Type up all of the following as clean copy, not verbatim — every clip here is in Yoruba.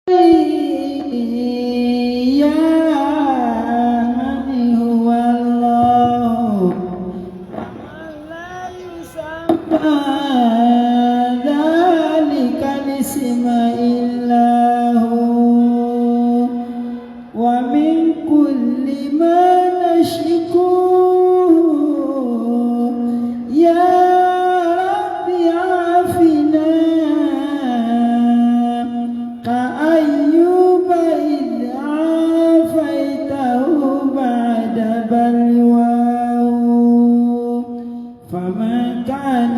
يا من هو الله ومن لا يسمى ذلك الاسم إلا هو. ومن كل ما نشكوه يا رب عافنا، كأيوب إذ عافيته بعد بلواه. فما كان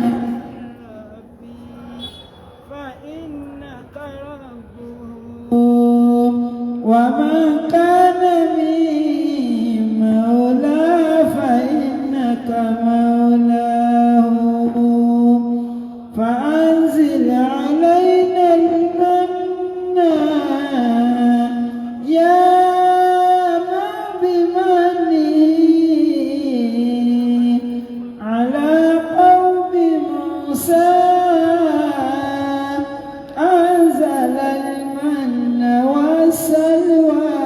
ربي فإنك ربه، وما كان من مولى فإنك مولاه. فأنزل علينا المن يا من بمنه على قوم موسى أنزل المن والسلوى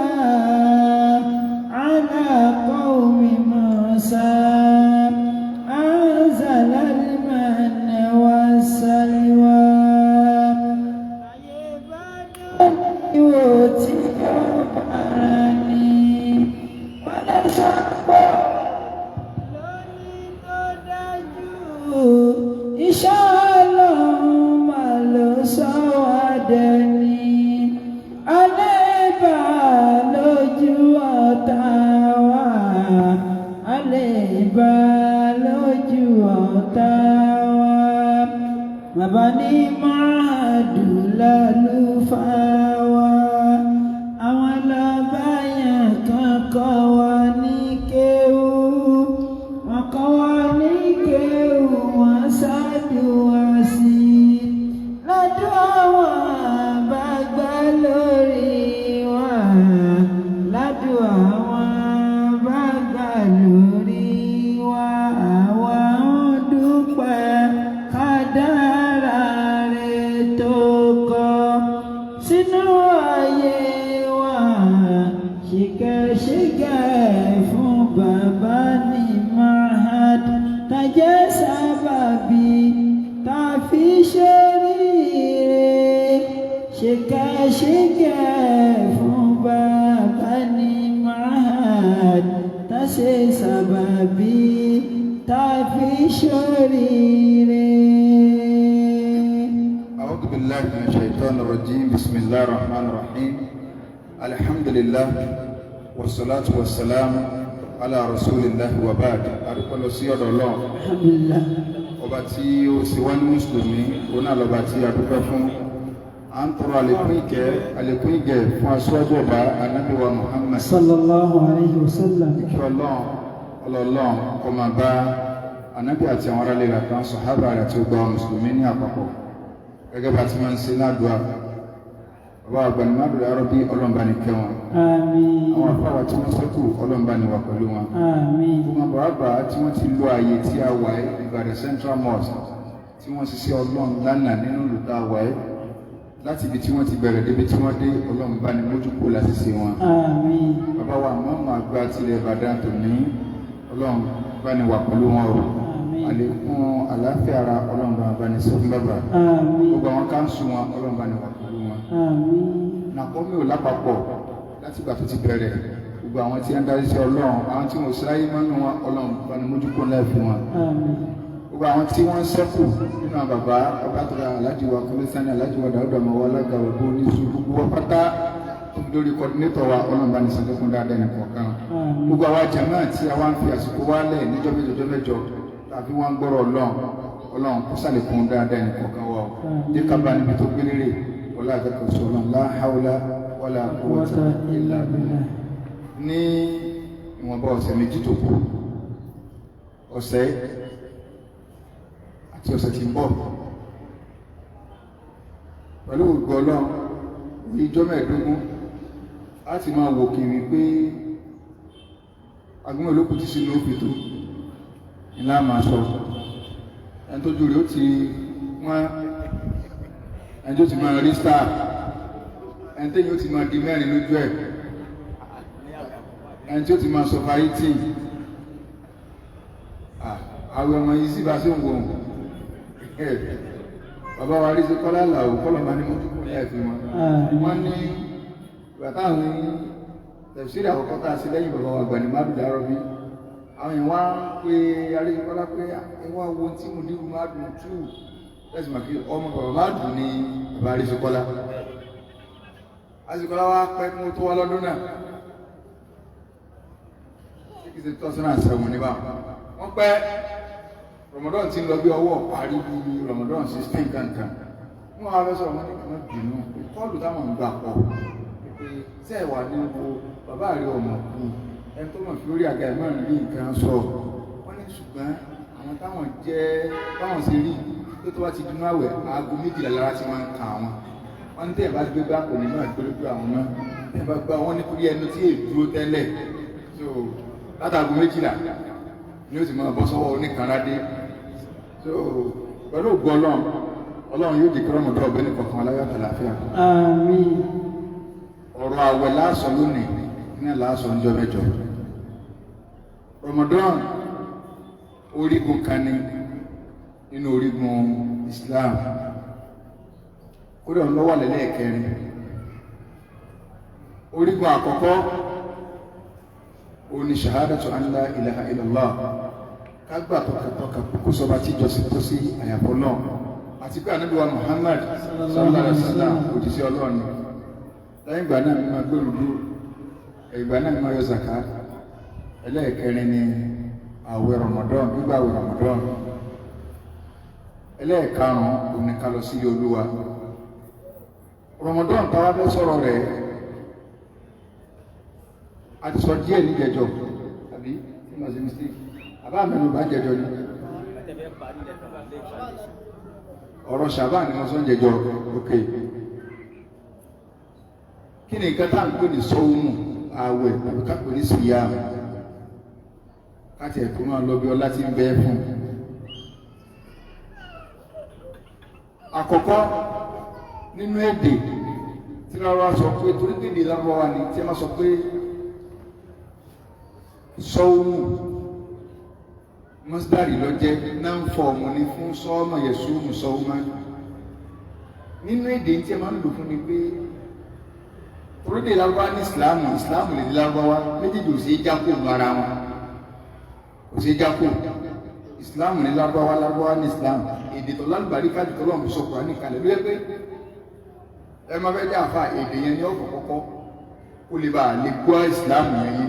على قوم موسى، أنزل المن والسلوى. Ìwò tí ó bára ní wọ́n lè sọ pé lónìí tó dájú, iṣẹ́ Ọlọ́run mà ló sọ wá dẹni àlébà lójú ọ̀tá wa, àlébà lójú ọ̀tá wa. Bàbá ní máàdù lálùfáà wa, àwọn lọ́ba yẹn kan kọ́ wa ní kéwú, wọ́n kọ́ wa ní kéwú, wọ́n ṣàdúrà sí i lọ́dún àwọn bá gbà lórí wa, ládùn àwọn bá gbà lórí wa, àwa ń dúpẹ́ kádàrá rẹ̀ tó kọ sínú ayé wa. Ṣìkẹ́ṣìkẹ́ fún bàbá ní mahad tàjẹ́ sábàbí tá a fi ṣe ríire. Ṣìkẹ́ṣìkẹ́ fún bàbá ní mahad tá ṣe sábàbí tá a fi ṣe ríire. أعوذ بالله من الشيطان الرجيم. بسم الله الرحمن الرحيم. الحمد لله والصلاة والسلام على رسول الله وبعد. Adúpẹ́ lọ sí ọ̀dọ̀ Ọlọ́run. Alhamdulillah. Ọba tí ó ṣe wá ní mùsùlùmí, òun náà lọ́ba tí a dúpẹ́ fún. À ń tọrọ àlékún ìkẹ́, àlékún ìgẹ̀ fún aṣáájú ọba Ànábì wa Muhammad. Sallallahu alayhi wa sallam. Ìkẹ́ Ọlọ́run, ọlọ́ọ̀lọ́run kó máa bá Ànábì àti àwọn aráàlú rẹ̀ àtàwọn sàhábà rẹ̀ àti gbogbo àwọn mùsùlùmí ní àpapọ̀. Gẹ́gẹ́ bá ti máa ń ṣe ládùúà, bàbá àgbà ní mádùúrà rọ́bí, Ọlọ́run bá ní kẹ́ wọn. Àmín. Àwọn afáwà tí wọ́n ṣẹ́kù, Ọlọ́run bá ní wà pẹ̀lú wọn. Àmín. Gbogbo àwọn bàbá tí wọ́n ti lo ààyè tí a wà yìí, Ìbàdàn Central Mosque, tí wọ́n ṣiṣẹ́ Ọlọ́run lánàá nínú ìlú tá a wà yìí, láti ibi tí wọ́n ti bẹ̀rẹ̀ débi tí wọ́n dé, Ọlọ́run bá ní mójúkó láti ṣe wọn. Àmín. Bàbá wa mọ́mọ́ àgbà tilẹ̀ Ìbàdàn tòní, Ọlọ́run bá ní wà pẹ̀lú wọn o. Àmín. Àlékún àlàáfíà ara, Ọlọ́run bá ní sọ fún bàbá. Àmín. Gbogbo àwọn káńsù wọn, Ọlọ́run bá ní wà pẹ̀lú wọn. Àmín. Nàkọ́mí ò lápapọ̀ láti ìgbà tó ti bẹ̀rẹ̀, gbogbo àwọn tí ń darí sí Ọlọ́run, àwọn tí wọ́n sáyé mọ́nú wọn, Ọlọ́run bá ní mójúkó ńlá fún wọn. Àmín. Gbogbo àwọn tí wọ́n ń ṣẹ́kù nínú àwọn bàbá ọba tó ra aláàjì wa kọ́lẹ́sánì, aláàjì wa Dàúdà ọmọ wa alága ògbó oníṣu, gbogbo wọn pátá tó fi lórí kọ́dínétọ̀ wa, Ọlọ́run bá ní sàlékún dáadáa ní kọ̀ọ̀kan. Àmín. Gbogbo àwa jàmáà tí a wá ń fi àsìkò wálẹ̀ níjọ́ mẹ́jọ mẹ́jọ tàbí wọ́n ń gbọ́rọ̀ Ọlọ́run, Ọlọ́run kó sàlékún dáadáa ní kọ̀ọ̀kan wa o. Jẹ́ ká bá níbi tó gbélére ọlá àjẹkọ̀ọ́sọ Ọlọ́run, la hawla wala quwwata illa billah. Ní ìwọ̀nba ọ̀sẹ̀ 2 tó kù, ọ̀sẹ̀ àti ọ̀sẹ̀ tí ń bọ̀, pẹ̀lú ògo Ọlọ́run, ìjọ 15 a ti máa wò kiri pé agbọ́n olókùn ti sínú òfin tó ńlá máa sọ. Ẹni tó ju rẹ̀ ó ti wọ́n, ẹni tó ti máa rí star, ẹni Ẹni tẹ́yìn ó ti máa di mẹ́rin lójú ẹ̀, ẹni tí ó ti máa sọ fáyítì. Àwẹ̀ ọmọ yìí sì bá sí òun wò. Bàbá wa rí sí Kọ́lá Làwọ̀ kọ́lọ̀ máa ní mójúkú ní ẹ̀fí wọn. Wọ́n ní bàtà àwọn tẹ̀síìrì àkọ́kọ́ tá a sí lẹ́yìn bàbá wa gbà ní Mádùn Dárọ́bí. Àwọn èèyàn wá ń pe Arísíkọ́lá pé ẹ wá wo tí mo dírú Mádùn tù. Lẹ́sìn mọ̀ kí ọmọ bàbá Mádùn ní bàbá Arísíkọ́lá. Arísíkọ́lá wá pẹ́ kí wọ́n tó wá lọ́dún náà. Ṣé kìí ṣe 2007 ní báwọn? Wọ́n pẹ́ Ramadan ti ń lọ bí ọwọ́ parí bí Ramadan 16 kankan. Wọ́n wá fẹ́ sọ̀rọ̀, wọ́n ní kàmá bínú pé kọ́ọ̀lù táwọn ń gbà pọ̀ pé ṣé ẹ̀ wà ní wo bàbá rẹ̀ ọmọ kú ẹni tó mọ̀ fi orí àga ẹ̀ mọ́rin rí nǹkan sọ. Wọ́n ní ṣùgbọ́n àwọn táwọn jẹ́ báwọn ṣe rí pé tó bá ti dínú àwẹ̀ 12:00 lára ti máa ń ka àwọn. Wọ́n ní tẹ́ ẹ̀ bá gbé bá kò ní máa gbé lójú àwọn náà. Tẹ́ ẹ̀ bá gbá wọn nítorí ẹnu tí èè dúró tẹ́lẹ̀. So látàgò 12 ni ó ti máa bọ́ sọ́wọ́ oníkanrádé. So pẹ̀lú ògo Ọlọ́run, Ọlọ́run yóò di kí Ramadan ọ̀bẹ nìkankan aláyọ̀ àtàlàáfíà. Àmín. Ọ̀rọ̀ àwẹ̀ láàsọ lónìí ní láàsọ ń jọ mẹ́jọ. Ramadan orígun kan ní nínú orígun Islam, kódà ń lọ́wọ́ lẹ́lẹ́ẹ̀kẹrin. Orígun àkọ́kọ́ ó ní shahadatu an la ilaha illallah, kágbà tọkàtọkà kó sọba tí ìjọsìn tó sí àyàfọ́ náà, àti pé ànábì wa Muhammad sallallahu alaihi wasallam òjíṣẹ́ Ọlọ́run ni. Lẹ́yìn ìgbà náà mímọ́ gbèrú dúró, ìgbà náà mímọ́ yọ zaka. Ẹlẹ́ẹ̀kẹrin ni àwẹ̀ Ramadan, gbígbà àwẹ̀ Ramadan. Ẹlẹ́ẹ̀karùn-ún òní ká lọ sí ilé Olúwa. Ramadan táwa fẹ́ sọ̀rọ̀ rẹ̀, a ti sọ díẹ̀ níjẹjọ, àbí tí mo ṣe mistake àbá mẹ́nu bá jẹjọ ni ọ̀rọ̀ ṣàbá ni mo sọ ń jẹjọ. Ok, kí ni nǹkan tá à ń pè ní sọ́wọ́mù ààwẹ̀ tàbí ká pè ní síyá, káti ẹ̀kọ́ máa lọ bí ọlá tí ń bẹ fún. Àkọ́kọ́ nínú èdè tí lárúbáwá sọ pé, torí pé èdè lárúbáwá ni tí a máa sọ pé sọ́wọ́mù, mọ́sídàrí lọ jẹ́ náà ń fọ ọmọ ní fún sọ́ọ́mọ̀ yẹ̀sùmù sọ́ọ́mọ́. Nínú èdè tí a máa ń lò fún ni pé torí èdè lárúbáwá ní ìsìláàmù, ìsìláàmù lè di lárúbáwá, méjèèjì ò sí é jákò nù ara wọn, ò sí é jákò. Ìsìláàmù ní lárúbáwá, lárúbáwá ní ìsìláàmù. Èdè tó lálùbáríkà jù tó lọ́n fi sọ Kùránì kalẹ̀ ló yẹ pé ẹ máa fẹ́ jẹ́ àfa èdè yẹn ní ọ̀fọ̀ kọ́kọ́ kó lè bá a lè gbọ́ ìsìláàmù yẹn yé.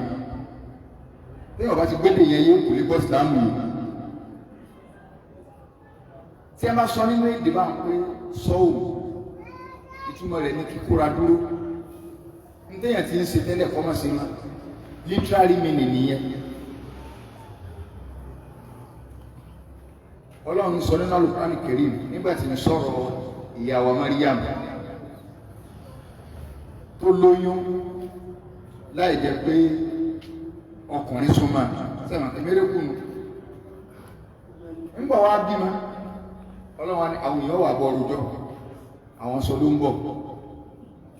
Téèyàn bá ti gbédè yẹn yé, kò lè gbọ́ ìsìláàmù yìí. Tí ẹ bá sọ nínú èdè bá ń pé sọ́ọ̀, ìtumọ̀ rẹ̀ ní kíkóra dúró ní téèyàn ti ń ṣe tẹ́lẹ̀ kọ́ mọ̀ sí ma, literary meaning nìyẹn. Ọlọ́run sọ nínú Al-Qur'an Karim nígbà tí ń sọ̀rọ̀ ìyàwó Mariam tó lóyún láì jẹ́ pé ọkùnrin súnmọ́ sẹ́wọ̀n ẹ̀mẹ́rẹ́kùn ń bọ̀ wá bímọ. Ọlọ́run wa ní àwọn èèyàn wà bọ̀ rojọ́, àwọn sọ ló ń bọ̀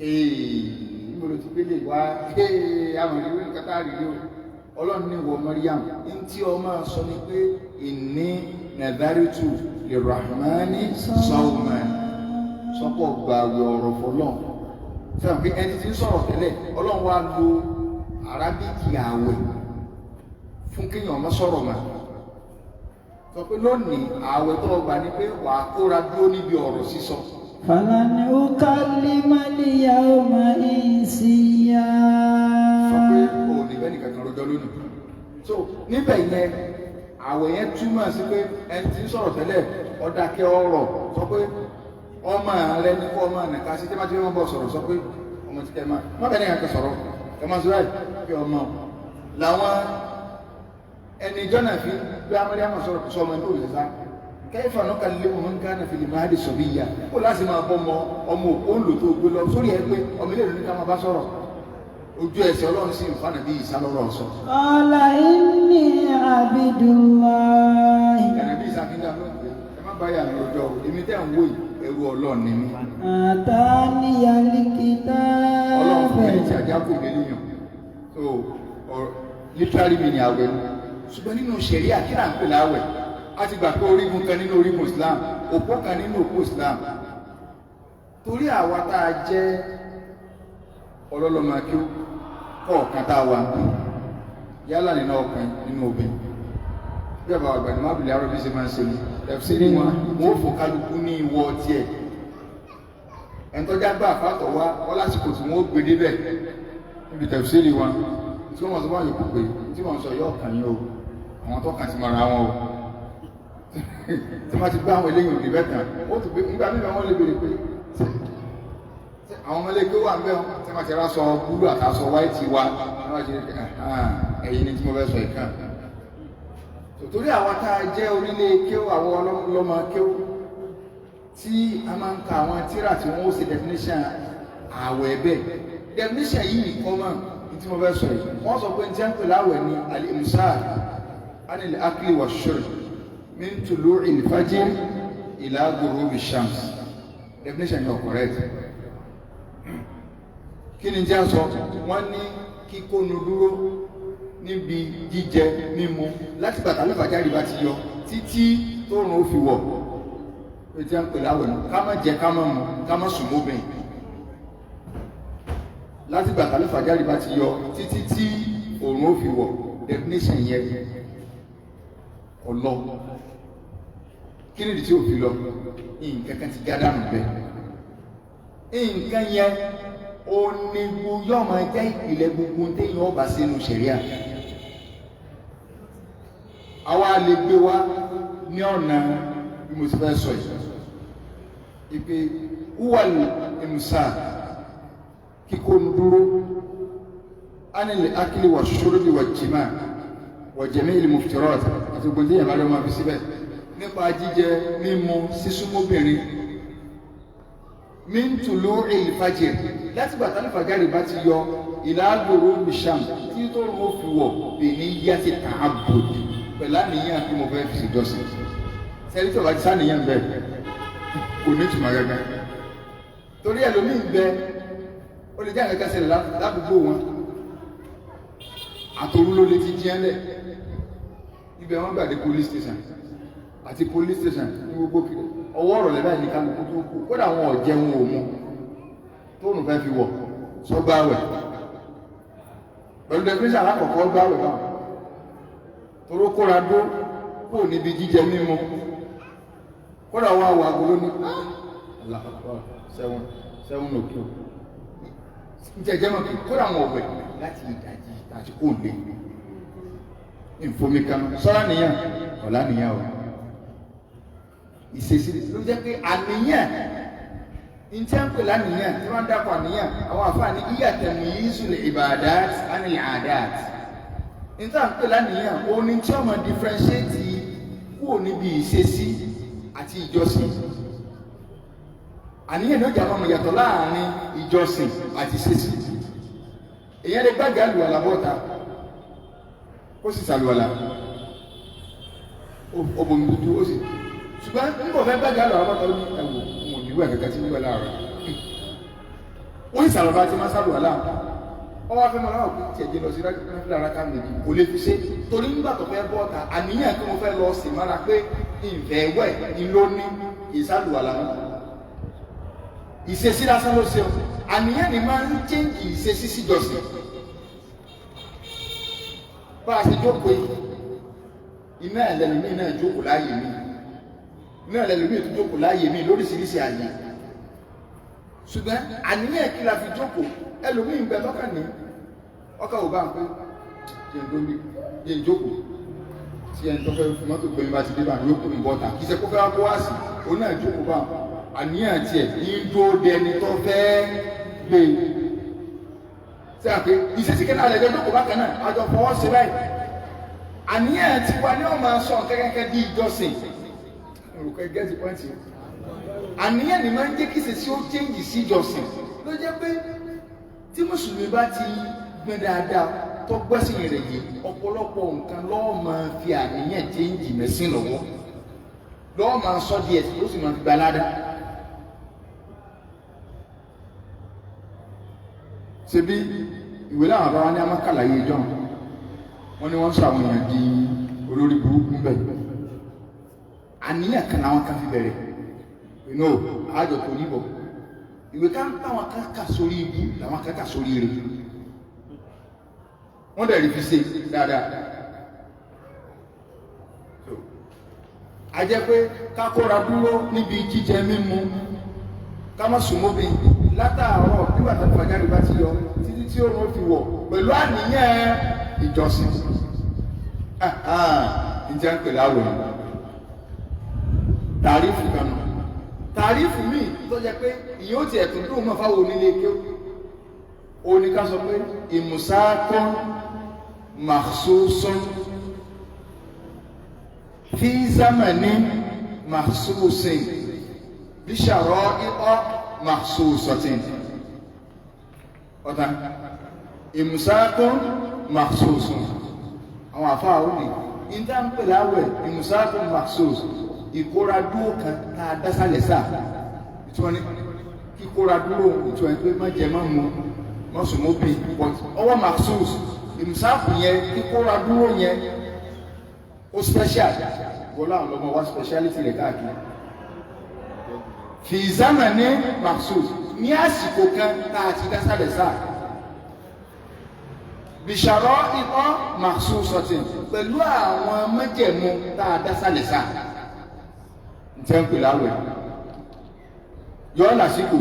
ee, níbo ló ti gbélé wá ee, àwọn ìrírí nǹkan tá a rí rí o. Ọlọ́run ní wọ Mariam ní tí ọ máa sọ ni pé inni nadharitu lirrahmani sawman, sọpọ̀ gbààwẹ̀ ọ̀rọ̀ fọlọ́n. Sẹ́wọ̀n pé ẹni tí ń sọ̀rọ̀ tẹ́lẹ̀, Ọlọ́run wa lo arábíkì àwẹ̀ fún kéèyàn ọmọ sọ̀rọ̀ mà, sọ pé lónìí àwẹ̀ tó gbà ní pé wàá kóra dúró níbi ọ̀rọ̀ sísọ. Falan ukallima al-yawma insiya. Sọ pé o ò ní bẹ́ẹ̀ nìkan kan rojọ́ lónìí. So níbẹ̀ yẹn, àwẹ̀ yẹn túmọ̀ sí pé ẹni tí ń sọ̀rọ̀ tẹ́lẹ̀ ọ̀dàkẹ́ ọ̀rọ̀, sọ pé ọmọ rẹ ní kó ọmọ nìka sí tí wọ́n ti fẹ́ bọ̀ sọ̀rọ̀, sọ pé ọmọ ti kẹ́ máa má bẹ́ẹ̀ nìkan kan sọ̀rọ̀ kẹ́ máa sọ báyìí kí ọmọ làwọn ẹni jọ́nà fi bí amẹ́ríàmọ̀ sọ̀rọ̀ sọ ọmọ ní òṣìṣà kẹ́fà náà kà lé wọn ká náà fi lè máa di sọ̀bí yá kó láti máa bọ́ ọmọ ọmọ òkú ń lò tó gbé lọ sórí ẹ pé ọmọ ilé ìlú ní ká máa bá sọ̀rọ̀. Ojú ẹsẹ̀ Ọlọ́run sì ń fànà bí ìsálọ́rọ̀ sọ. Qala inni abdullahi. Ìyànà bí ìsàkíńdà ló ń pè é, ẹ má bá yà mí ọjọ́ o, èmi tẹ́ ń wò yìí, Ẹrú Ọlọ́run ni mí. آتاني الكتاب. Ọlọ́run fún mi ní tí ajá kò ní níyàn. So literally mi ni àwẹ̀ ni. Ṣùgbọ́n nínú ṣẹ̀ríà, kí là ń pè láwẹ̀? A ti gbà pé orígun kan nínú orígun Islam, òpó kan nínú òpó Islam. Torí àwa tá a jẹ́ ọlọ́lọ́mọ kí ó kọ̀ọ̀kan tá a wà ń bí, yálà nínú ọkùnrin, nínú obìnrin, bí ọba àgbà ní mábìlì arọ bí ṣe máa ń ṣe ní ẹ̀fṣẹ́ wọn, wọn ò fò kálukú ní ìwọ tiẹ̀. Ẹ̀ńtọ́já gbà fàtọ̀ wá wọ́n lásìkò tí wọ́n ó gbé débẹ̀ níbi tẹ̀fṣẹ́rì wọn, tí wọ́n sọ fún àyòkù pé tí wọ́n sọ yóò kàn yín o, àwọn tó kàn ti mọ̀ra wọn o. Tí wọ́n ti gbá àwọn eléyìí òdì bẹ́ẹ̀ tán, ó ti gbé nígbà mímọ́, wọn lè béèrè pé ṣé àwọn ọmọ ẹlẹ́gbẹ́ wà ń bẹ́ wọn tí wọ́n ti rá sọ búlù àtàsọ wáìtì wa, wọ́n ti rí ẹ̀yìn ní tí mo fẹ́ sọ ìkàn. Torí àwọn tá a jẹ́ orílẹ̀ kéwù, àwọn ọlọ́mọ kéwù tí a máa ń ka àwọn tíra tí wọ́n ó ṣe definition àwẹ̀ bẹ́ẹ̀, definition yìí kọ́ mọ̀ ní tí mo fẹ́ sọ yìí. Wọ́n sọ pé ní tí wọ́n ń pè láwẹ̀ ní al-imsak anil akli wa shurb min tulu'il fajr ila ghurubi shams. Definition yẹn correct. Kí ni jẹ́ sọ? Wọ́n ní kíkónu dúró níbi jíjẹ mímu láti gbàtà lọ́fàjáde bá ti yọ títí tóòrùn ó fi wọ̀, pé tí wọ́n ń pè láwẹ̀ nù, ká má jẹ, ká má mu, ká má sùn mọ́bìn láti gbàtà lọ́fàjáde bá ti yọ títí tí òòrùn ó fi wọ̀. Definition yẹn ọlọ. Kí nìdí tí ò fi lọ? Nǹkan kan ti já dànù bẹ́ẹ̀. Nǹkan yẹn ó ní yóò máa jẹ́ ìpìlẹ̀ gbogbo téèyàn ọba sínú ṣẹ̀ríà. Àwa lè gbé wa ní ọ̀nà bí mo ti fẹ́ sọ yìí, ìpè wúwàl imsak, kíkónu dúró, anil akili wa shurbi wa jima wa jami'il muftirat àti gbogbo téèyàn bá lọ́ máa fi síbẹ̀ nípa jíjẹ mímu, sísúnmọ́bìnrin, min tulu'il fajr, láti gbàtà ní fàjárì bá ti yọ, ila ghurubi shams, tí tó mọ́ fi wọ̀, bè ní yá ti ta'abbud, pẹ̀lú àníyàn kí mo fẹ́ fi ṣèjọsìn. Sẹ́ni tí o bá ti sáníyàn bẹ́ẹ̀, kò ní ìtumọ̀ gẹ́gẹ́. Torí ẹlòmíì ń bẹ, ó lè jẹ́ àkẹ́kẹ́ ṣẹlẹ̀ ládùúgbò wọn, àtòrú ló lè ti jí ẹ́ lẹ̀. Ibẹ̀ wọ́n gbàdé police station àti police station ní gbogbo kiri. Ọwọ́ ọ̀rọ̀ lẹ́bàá ní kálukú tó kù, kódà wọn ò jẹun òmu tóòrùn fẹ́ fi wọ̀. Sọ gbáwẹ̀ pẹ̀lú definition alákọ̀ọ́kọ́, gbáwẹ̀ báwọn, toró kóra dó kó níbi jíjẹ mímu, kódà wọn àwọ̀ àgọ́ ní 7, 7 o'clock jẹjẹ mọ̀ kí kódà wọn ọ̀wẹ̀ láti ìdajì àti kó lé ìfomi kanu. Sọ́ra nìyàn ọ̀la nìyàn o. Ìṣesí ló jẹ́ pé àníyàn ntí à ń pè lánìyàn, tí wọ́n ń dàpọ̀ àníyàn, àwọn àfáàní iya tamyizul ibadat anil adat. Ntí à ń pè lánìyàn, òun ni tí wọ́n máa differentiate kúrò níbi ìṣesí àti ìjọsìn. Àníyàn ní ó jà máa yàtọ̀ láàrin ìjọsìn àti ìṣesí. Èyàn lè gbàgbé àlùwàlà bọ́ta, ó sì sàlùwàlà, ó bomi dúdú, ó sì, ṣùgbọ́n nígbà fẹ́ gbàgbé àlùwàlà bọ́ta, ó ní ẹ̀wò wọn ò ní wẹ̀ kankan tí wíwẹ̀ láàárọ̀. Ó sì sàlùwàlà tí máa sàlùwàlà, wọ́n wá fẹ́ mọ́ láwọn pé tiẹ̀ jẹ́ lọ sí náfìlà rákà méjì, kò lè fi ṣe, torí nígbà tó fẹ́ bọ́ta, àníyàn kí mo fẹ́ lọ sí mára pé ìfẹ́ wẹ̀ ìlóní ìsàlùwàlà mọ́. Ìṣesí lásán ló ṣe o. Àníyàn ni máa ń change ìṣesí síjọsìn. Bá a ṣe jókòó yìí, iná ẹlẹ́lòmíì náà jókòó láàyè mi, iná ẹlẹ́lòmíì tó jókòó láàyè mi lóríṣiríṣi àyè, ṣùgbọ́n àníyàn kí la fi jókòó? Ẹlòmíì ń bẹ tọ́kàn ní ọkà ò bá ń pé jẹ́ ń dóbi, jẹ́ ń jókòó, tí ẹni tó fẹ́ fi mọ́tò gbé mi bá ti dé bá yóò kó mi bọ́ta, kì í ṣe kó fẹ́ wá kó wá sí òun náà jókòó bá. Àníyàn tiẹ̀ ní dúró dẹni tó fẹ́ gbé tí a pé ìṣesí kẹ́nà àlejò jókòó bákan náà, àjọ fọwọ́ sí báyìí. Àníyàn tiwa ní ọmọ sọ kẹ́kẹ́kẹ́ bí ìjọsìn. Olùkọ́ gẹ́tì pọ́ǹtì. Àníyàn ni máa ń jẹ́ kí ìṣesí ó change sí ìjọsìn. Ló jẹ́ pé tí mùsùlùmí bá ti gbọ́n dáadáa, tó gbẹ́sìn rẹ̀ yìí, ọ̀pọ̀lọpọ̀ nǹkan lọ́ọ́ máa fi àníyàn change mẹ́sìn lọ́wọ́, lọ́ọ́ máa sọ díẹ̀ sí, ó sì máa fi gbalada. Ṣe bí ìwé làwọn bá wá ní amákàlàyé jọ, wọn ni wọn sọ àwọn èèyàn di olórí burúkú bẹ́ẹ̀. Àníyàn kan làwọn kan fi bẹ̀rẹ̀ inú àjọ tó níbọ̀ ìwé ká táwọn kan kà sórí ibú làwọn kan kà sórí ire, wọ́n dẹ̀ rí fi ṣe dáadáa. A jẹ́ pé ká kóra dúró níbi jíjẹ mímu, ká má sùn mọ́bi látàárọ̀ nígbà tó fàjáde bá ti yọ títí tí òun fi wọ̀ pẹ̀lú àníyàn ìjọsìn. Ǹjẹ́ ń pè láwẹ̀ tàrífù kan nù. Tàrífù míì tó jẹ́ pé ìyẹn ó ti ẹ̀tún dùn mọ́ fáwọn onílé ké, ó ní ká sọ pé ìmùsákọ́n makhsusun fi zamani makhsusin bíṣàrọ̀ ikọ́ makhsusatin. Ọ̀tá ìmùsákọ́n makhsusun, àwọn àfáà ó ní ìdá ń pè láwẹ̀ ìmùsákọ́n makhsus, ìkóra dúró kan tá a dásálẹ̀ sáà. Ìtumọ̀ ní kíkóra dúró, ìtumọ̀ ní pé má jẹ, má mu, má sùn mọ́ bí, but ọwọ́ makhsus ìmùsáàfù yẹn, kíkóra dúró yẹn ó special. Wọ́n láwọn lọ́mọ wá speciality rẹ̀ káàkiri. Fi zamani makhsus, ní àsìkò kan tá a ti dásálẹ̀ sáà, bìṣàrọ̀ ikọ́ makhsusatin, pẹ̀lú àwọn májẹ̀mú tá a dásálẹ̀ sáà. Ntẹ́ ń pè láwẹ̀ yọ lásìkò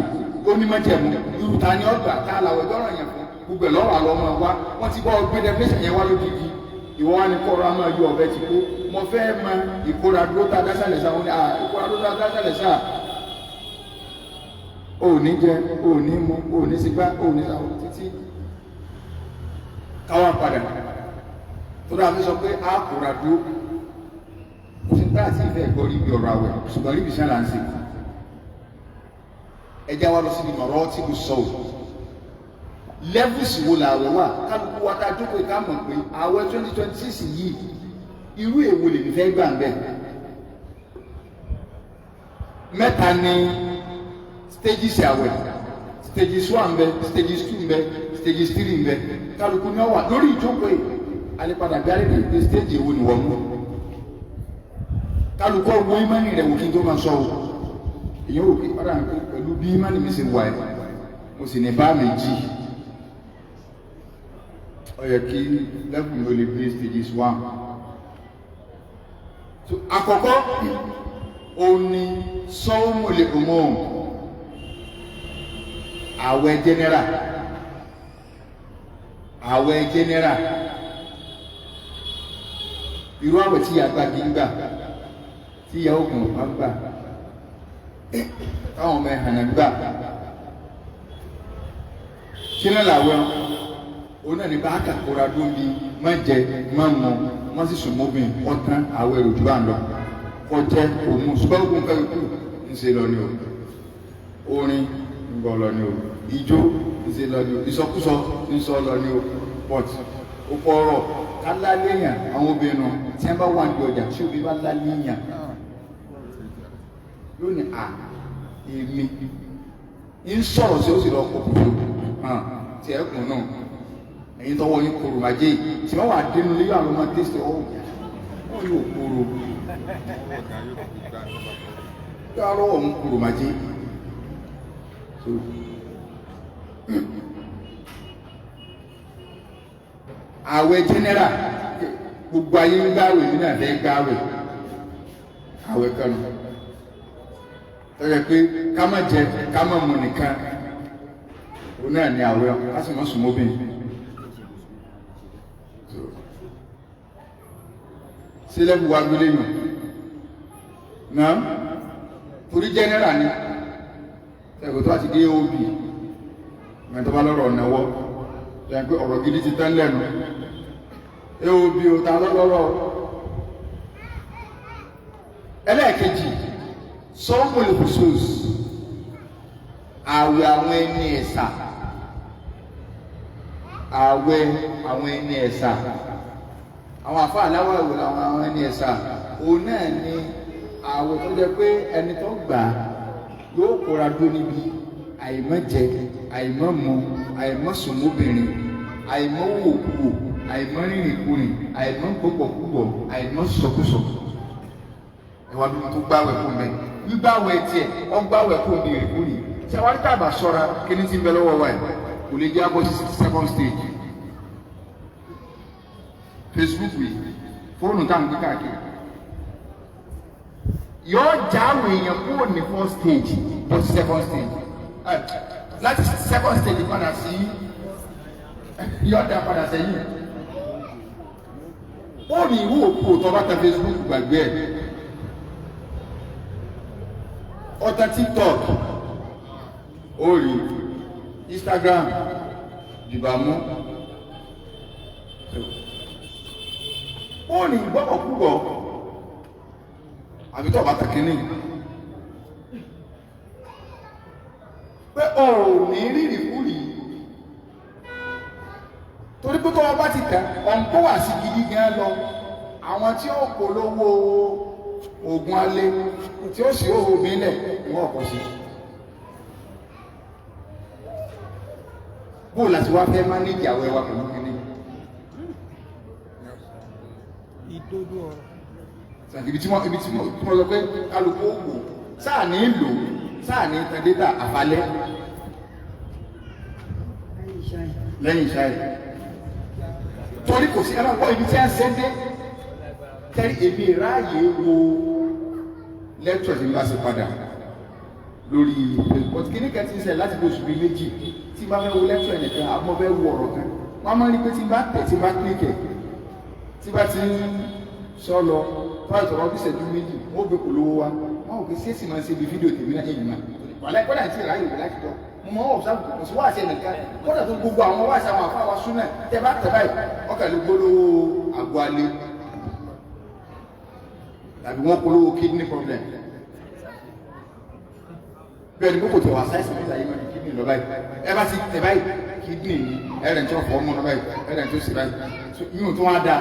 ó ní májẹ̀mú, irú ta ni ọgbà tá a làwẹ̀ dọ́rọ̀ yẹn fún gbogbo ẹ̀ lọ́wọ́ àlọ́ ọmọ wa. Wọ́n ti bọ́ gbé definition yẹn wá lójijì, ìwọ wa ni kọ́ra máa yọ ọ̀bẹ ti kó. Mo fẹ́ mọ ìkóra dúró tá a dásàlẹ̀ sáà. Wọ́n ní ìkóra dúró tá a dásàlẹ̀ sáà, ò ní jẹ, ò ní mu, ò ní sigbá, ò ní sáwọ́ títí káwá padà tó dáa fi sọ pé a kóra dúró. Kò sí táà sí ìfẹ́ gbọ́ rí ibi ọ̀rọ̀ àwẹ̀, ṣùgbọ́n rí ibi sẹ́la ń sè. Ẹjẹ́ wa lọ síbi mọ̀rọ́ tí kò sọ ò levels wo làwẹ̀ wà. Kálukú wa ká jókòó ká mọ̀ pé àwẹ̀ 2026 yìí, irú èwo lèmi fẹ́ gbà ń bẹ̀. Mẹ́ta ni stages àwẹ̀: stages 1 ń bẹ, stages 2 ń bẹ, stages 3 ń bẹ. Kálukú náà wà lórí ìjókòó yìí, alẹ́padà bí alẹ́ dè stage èwo ni wọ́n mú. Kálukú wo ìmánì rẹ̀ wò kí n tó máa sọ o. Èyàn wò pé ọ̀rọ̀ àǹkó pẹ̀lú bí ìmánì mi ṣe wà ẹ̀, mo sì ní bá mi jì, ó yẹ kí level mi ò lè gbé stages 1. So àkọ́kọ́ òun ni sọ́wọ́mọlẹ̀ òmò, àwẹ̀ general. Àwẹ̀ general, irú àwẹ̀ tí ìyá gbági ń gbà, tí ìyá ògùn ọ̀pá ń gbà, táwọn ọmọ ẹ̀hànà ń gbà, kí náà làwẹ̀ òun náà ní bá kàkóra dún bí má jẹ, má mu, má sì sùn mọ́bìn ọ̀tán. Àwẹ̀ òjò bá ń lọ kọjẹ òmu, ṣùgbọ́n ogun nǹkan yòókù ń ṣe lọ ni o. Orin ń gbọ́ lọ ni o, ijó ń ṣe lọ ni o, ìsọkúsọ ń sọ lọ ni o, but ó kọ́ ọ̀rọ̀ ká láléèyàn. Àwọn obìnrin tí wọ́n bá wà ní ọjà, tí obìnrin bá láléèyàn yóò ní à èmi ń sọ̀rọ̀ sí ó sì lọ kó kúrò tí ẹ kùn náà. Ẹ̀yin tọwọ́ yín kúrò májè tí wọ́n wà dénú lé, yóò àwọn ọmọ tẹ́sítì ọ̀hún wọ́n yóò kúrò yóò lọ́wọ́ òun kúrò májè. Àwẹ̀ general, gbogbo ayé ń gbàwẹ̀, mí náà fẹ́ gbàwẹ̀. Àwẹ̀ kanu tó yẹ pé ká má jẹ, ká má mu nìkan, òun náà ní àwẹ̀, ká sì má sùn mọ́bìn. Sílẹ̀bù wa gbélé yàn náà torí general ni ẹ̀kọ́ tó àti dé òbí mẹ́tọ́ bá lọ́rọ̀ ọ̀nàwọ́ tó yẹ pé ọ̀rọ̀ gidi ti tán lẹ́nu AOB ò ta lọ́lọ́rọ̀. Ẹlẹ́ẹ̀kejì, sọ́wọ́mọ̀lì khusus, àwẹ̀ àwọn ẹni ẹ̀sà. Àwẹ̀ àwọn ẹni ẹ̀sà, àwọn àfa aláwọ̀ ìwò làwọn àwọn ẹni ẹ̀sà, òun náà ni àwẹ̀ tó jẹ́ pé ẹni tó gbà á yóò kóra dó níbi àìmọ́jẹ, Àìmọ́ mu, àìmọ́ sùnmọ́bìnrin, àìmọ́ wòkúwò, àìmọ́ rìnrìnkúrìn, àìmọ́ gbọ́gbọ̀kúgbọ̀, àìmọ́ sọkúsọ. Ẹwà bí mo tó gbáwẹ̀ fún mi, gbígbáwẹ̀ tiẹ̀ ọ gbáwẹ̀ fún mi ìrìnkúrìn. Tí àwọn àdìtàbà ṣọ́ra, kí ni ti ń bẹ lọ́wọ́ wa yìí kò lè jẹ́ abọ́ sí second stage. Facebook yìí, fóònù tá à ń gbé káàkiri, yóò já àwọn èèyàn kúrò ní first stage bọ́ sí second stage, láti second stage padà sí, yóò dá padà sẹ́yìn. Fóònù ìwú òkú tó bá ta Facebook, gbàgbé ẹ̀. Ọ̀tá TikTok, ó rí Instagram dìbàmú. Fóònù ìgbọ́kọ̀kúgbọ̀ àbí tó bá tàkínní pé o ò ní rírì kúrì, torí pé tó o bá ti tẹ ọ̀npọ̀ wà sí gidi gan lọ, àwọn tí ó polówó oògùn alẹ́ tí ó sì ó mi lẹ̀ ìwọ̀n ọ̀pọ̀ sí. Bóò láti wá fẹ́ mánéjì àwẹ̀ wa pẹ̀lú kínní? Ìdodo ọ̀rọ̀. Ibi tí wọ́n sọ pé kálukú wò sáà ní lò, sáà ní tan data àfalẹ́ lẹ́yìn ìṣáì, torí kò sí ẹlọ́pọ̀ ibi tí a ń ṣe dé tẹ́rí. Èmi ráàyè wo lecture tí n bá ṣe padà lórí Facebook, kí ní kẹ́ ti ń ṣẹlẹ̀ láti bí oṣù bíi 2. Tí n bá fẹ́ wo lecture ẹnìkan àbí mo fẹ́ wo ọ̀rọ̀ kan, wọ́n máa ń rí pé tí n bá tẹ̀, tí n bá click ẹ̀, tí bá ti ń sọ lọ fáwọn ìtọ̀rọ̀ bí ìṣẹ́jú 2, wọ́n gbé polówó wa. Wọ́n ò fi ṣéèsì máa ń ṣe bí fídíò tèmi náà èyí máa wàlẹ́ kọ́dà tí ìráyè wò láti tọ́. Mo mọ ọ̀sán kò sí wáàsí ẹnìkan, kọ́dà tó gbogbo àwọn wáàsí àwọn àfáà wa súnà tẹ bá tẹ báyìí, ọkà lè gbólówó àgọ́ alẹ́ tàbí wọ́n polówó kidney problem. Bẹ́ẹ̀ ni kókò tẹ̀ wá sáìsì nígbà yìí máa di kidney lọ báyìí. Ẹ bá ti tẹ̀ báyìí, kidney ni ẹ̀rẹ̀ tí wọ́n fọ́ ọmọ lọ báyìí, ẹ̀rẹ̀ tí ó sì báyìí yóò tún wá dáa.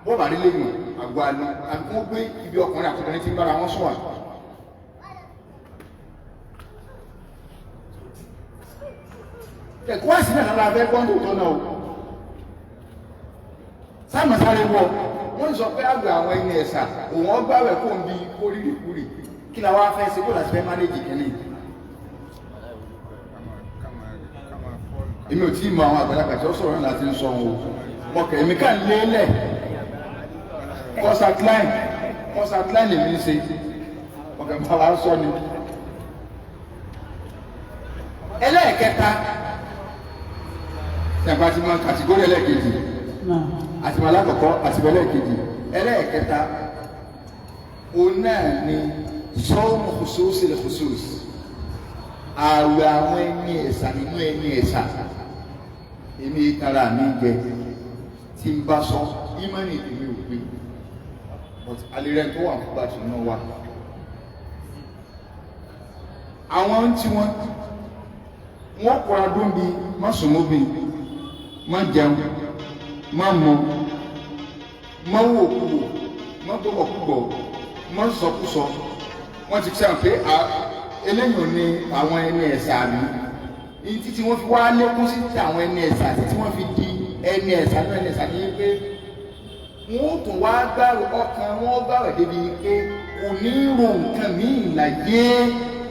Bọ́ọ̀bà rí lẹ́yìn àgọ́ alẹ́ àbí wọ́n gbé ibi ọkùnrin àtọkùnrin tí ń bára wọn sùn wà. Ẹ̀kọ́ wá sí náà lára abẹ́ gbọ́n tó tọ́ náà o sáàmù sáré wọ. Wọ́n sọ pé àgbẹ̀ àwọn ẹni ẹ̀sà òun ọgbàwẹ̀ kò ń bi kórìrìkúrì. Kí la wá fẹ́ ṣe? Kó láti fẹ́ mánéjì kínní? Èmi ò tí ì mọ àwọn àgbàlagbà tí ó sọ̀rọ̀ náà láti ń sọ wọn o. Mọ̀kẹ́ èmi kàn lélẹ̀ kọ́sàtláìn, kọ́sàtláìn lèmi ń ṣe, mọ̀kẹ́ bá wa sọ ni. Ẹlẹ́ẹ̀kẹta, ṣàǹfà ti mọ kàtígórì ẹlẹ́ẹ̀kejì àti mọ alákọ̀ọ́kọ́ àti mọ ẹlẹ́ẹ̀kejì. Ẹlẹ́ẹ̀kẹta òun náà ni sọ́ọ̀mù khususi lè khusus, ààwẹ̀ àwọn ẹni ẹ̀sà nínú ẹni ẹ̀sà. Èmi tara mi jẹ tí n bá sọ ìmọ̀nì èmi ò gbé, but alẹ́ tó wà fún bàtì náà wà. Àwọn tí wọ́n kọ́ra dún bí má sùnmọ́bì, má jẹun, má mu, má wò kúwò, má gbọ́bọ̀ kúgbọ̀, má sọkúsọ. Wọ́n ti sẹ́wọ̀n pé eléyìí ni àwọn ẹni ẹ̀sà mi ní títí wọ́n fi wá lékún sí ti àwọn ẹni ẹ̀sà, títí wọ́n fi di ẹni ẹ̀sà ní ẹni ẹ̀sà ní pé wọ́n ó tún wá gbààwẹ̀, ọkàn wọn gbààwẹ̀ débi pé kò ní ro nǹkan míì láyé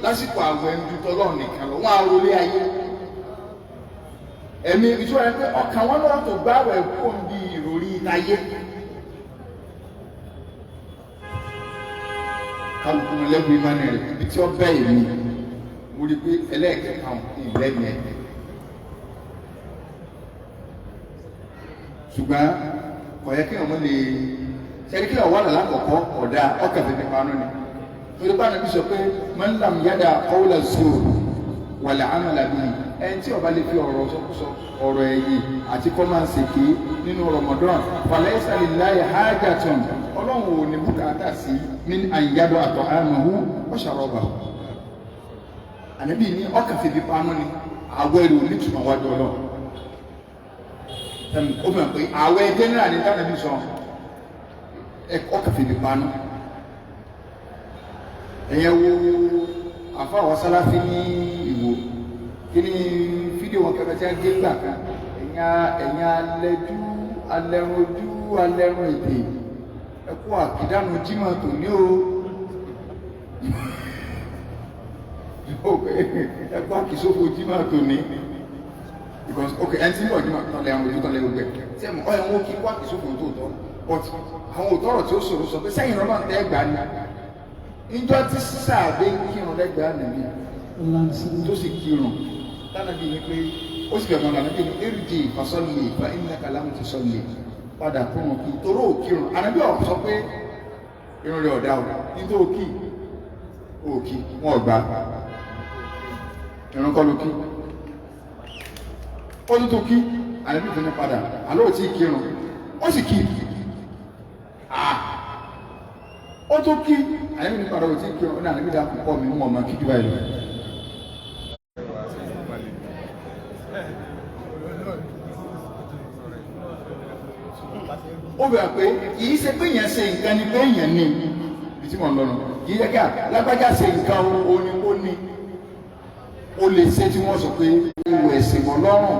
lásìkò àwẹ̀ ń dutọ́ lọ́rùn nìkan lọ. Wọ́n á rolé ayé ẹ̀mí ìtura rẹ pé ọkàn wọn náà tó gbààwẹ̀ kó ń bi ìròrí ìtayé. Kálukú mi lẹ́gbẹ̀ẹ́ ìmánì rẹ̀ ibi tí ó bẹ́ èmi, mo rí i pé ẹlẹ́ẹ̀kẹta ìlẹ́mìí ẹ̀, ṣùgbọ́n kò yẹ kí ọmọ lè sẹ́ni kí ọwọ́ àlàlá kọ̀kọ́ ọ̀dà ọkàn fífi panu ni, torí bá nàbí sọ pé man lam yada qawla zur wal amala bihi, ẹni tí ó bá lè fi ọ̀rọ̀ sọkúsọ, ọ̀rọ̀ ẹ̀yìn àti kọ́ máa ń ṣèké nínú Ramadan, falaysa lillahi hajatun, Ọlọ́run ò ní bùkátà sí min an yada'a ta'amahu wa sharabahu. Ànábì ní ọkàn fífi panu ni, àwọ̀ ẹ̀rù onítùmọ̀ wájú Ọlọ́run. Ó fẹ́ pé àwẹ̀ general ní tánàbí sọ ọkàn fìdí panu. Ẹ̀yẹ wo àfáwọ̀ sáláfí ní Ìwò Kí ni fídíò wọn kẹfẹ tí wọn gé gbà kan, ẹ̀yìn alẹ́jú alẹ́run ojú alẹ́run ètè, ẹkú àkìdánù Jímọ̀ tòní o, ẹkú àkìsófo Jímọ̀ tòní. Because ok, ẹni tí ń bọ̀ Jímọ̀ tán lẹ́run ojú tán lẹ́run gbẹ tí ẹ̀ mọ̀ ọ̀ ẹ̀wọ̀n kí kú àkìsófo tó tọ́, but àwọn òtọ́rọ̀ tí ó sọ̀rọ̀ sọ pé sẹ́yìn lọ́nà tẹ́ gbà ni. Ìjọ tí sáàbẹ̀ ń kírun lẹ́gbẹ̀ẹ́ ànàbí tó sì kírun tánàbí ni pé ó sì fẹ̀mọ́ ànàbí ni erùjì fasọ́lì fa innaka lam tusalli, padà kírun kí toró òkírun. Ànàbí ọ̀ sọ pé irun rẹ̀ ọ̀dà o, nítorí òkì òkì wọn ọ̀gbà irun kọ́ ló kí, ó tún tó kí, ànàbí fún ní padà àlọ́ ò tí kírun, ó sì kí, ó tó kí, ànàbí ní padà ò tí kírun, ó ní ànàbí dà púpọ̀ mi ń wọ̀n mọ́ kí jù báyìí lọ. Ó bẹ̀rẹ̀ pé kìí ṣe pé èèyàn ṣe nǹkan ni pé èèyàn ní ibi tí mò ń lọ́nà, kìí ṣe ká lágbájá ṣe nǹkan o ní ó ní ó lè ṣe tí wọ́n sọ pé ìwọ̀ ẹ̀sìn wọ̀ lọ́rùn,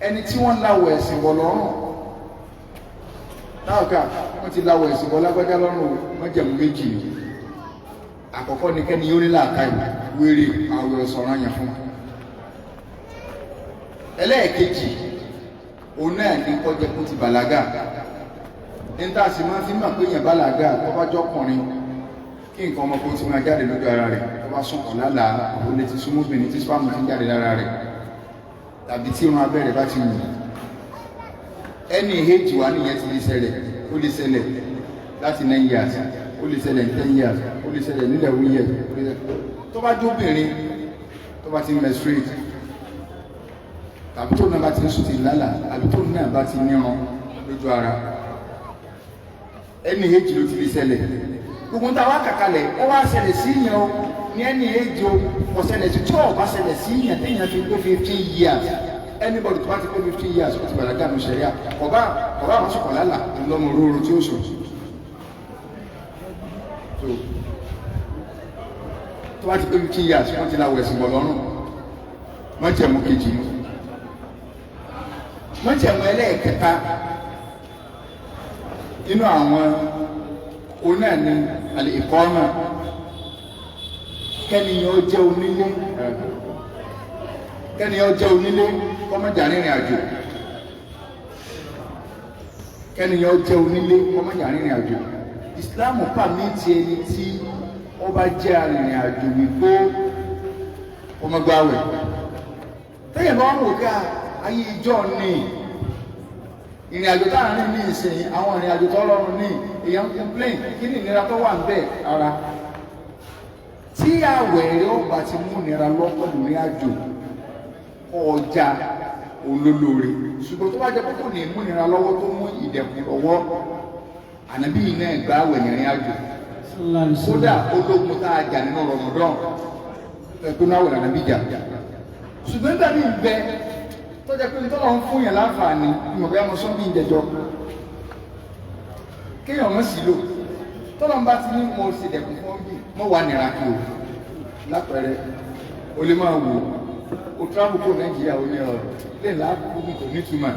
ẹni tí wọ́n láwọ̀ ẹ̀sìn wọ̀ lọ́rùn táwọn ká wọ́n ti láwọ̀ ẹ̀sìn wọ̀ lágbájá lọ́rùn o, wọ́n jẹ̀mú méjì ni. Àkọ́kọ́ ni kẹ́ni yóò ní làákàyè wéré àwẹ̀ ọ̀sọ̀rọ̀ yẹn fún. Ẹlẹ́ẹ̀kejì òun náà ní kọjá kó ti bàlágà. Níta sì máa fi mọ̀ pé èèyàn bàlágà tó bá jọkùnrin kí nǹkan ọmọkùnrin ti máa jáde lójú ara rẹ̀, tó bá sùn kàn lálàá ó lè ti súnmọ́ obìnrin tí spam ti ń jáde lára rẹ̀, tàbí tí irun abẹ́ rẹ̀ bá ti wù. Ẹni èjì wá nìyẹn ti lè ṣẹlẹ̀, ó lè ṣẹlẹ̀ láti 9 years, ó lè ṣẹlẹ̀ ní 10 years, ó lè ṣẹlẹ̀ ní 11 years. Tó bá jóbìnrin tó bá ti menstruate, tàbí tó náà bá ti ń sùn ti lálà, àbí tó náà bá ti nírun lójú ara, ẹni èjì ló ti lè ṣẹlẹ̀. Gbogbo ń ta wá kàkalẹ̀ ó wá ṣẹlẹ̀ sí yẹn o ní ẹni èjì o, kò ṣẹlẹ̀ sí tí ò bá ṣẹlẹ̀ sí yẹn téèyàn fi pé 15 years. Anybody tó bá ti pé 15 years ó ti bàlágà nù sẹ̀ríà, ọba ọba àwọn sọ̀kọ̀ lálà ńlọmọ oróró tí ó sùn. Tó bá ti pé 15 years wọ́n ti láwọ̀ ẹ̀sìn bọ̀ lọ́rùn. Májẹ̀mú kejì ni. Májẹ̀mú ẹlẹ́ẹ̀kẹta inú àwọn onáà ní àlè ìkọ́mà, kẹ́niyàn jẹ́ onílé, kẹ́niyàn jẹ́ onílé kọ́mọ̀jà rìnrìn àjò, kẹ́niyàn jẹ́ onílé kọ́mọ̀jà rìnrìn àjò. Ìsìláàmù pàmìtì ẹni tí ó bá jẹ́ arìnrìn àjò wípé ọmọ gbààwẹ̀. Tẹ́yẹ̀ bá wọn wò ká ayé ìjọ ní ìrìn àjò tá à ń rìn ní ìsìn, àwọn ìrìn àjò tó rọrùn ní èèyàn ń complain kí ni ìnira tó wà ń bẹ̀ ara. Tí àwẹ̀ rẹ̀ ọba ti mú nira lọ pẹ̀lú ìrìn àjò ọjà olólóore, ṣùgbọ́n tó bá jẹ́ pé kò ní mú nira lọ́wọ́ tó mú ìdẹ̀kùn lọ́wọ́, ànábì iná ẹ̀gbá àwẹ̀ ìrìn àjò. Kódà ológun tá a jà nínú Ramadan ẹ̀kún náà wẹ̀ ànábì jà. Ṣùgbọ́n nígbà míì bẹ tó jẹ́ pé tọ́lọ̀ ń fún yẹn láǹfààní ìmọ̀ bóyá mo sọ bí ìjẹjọ kéèyàn mọ̀ sí lò tọ́lọ̀ ń bá ti ní mo sì dẹ̀kun fún bí mo wà nira kí o. Lápẹẹrẹ o lè máa wò o travel kó Nàìjíríà o ní ọ̀rọ̀ lè láàbùkù bí kò nítumọ̀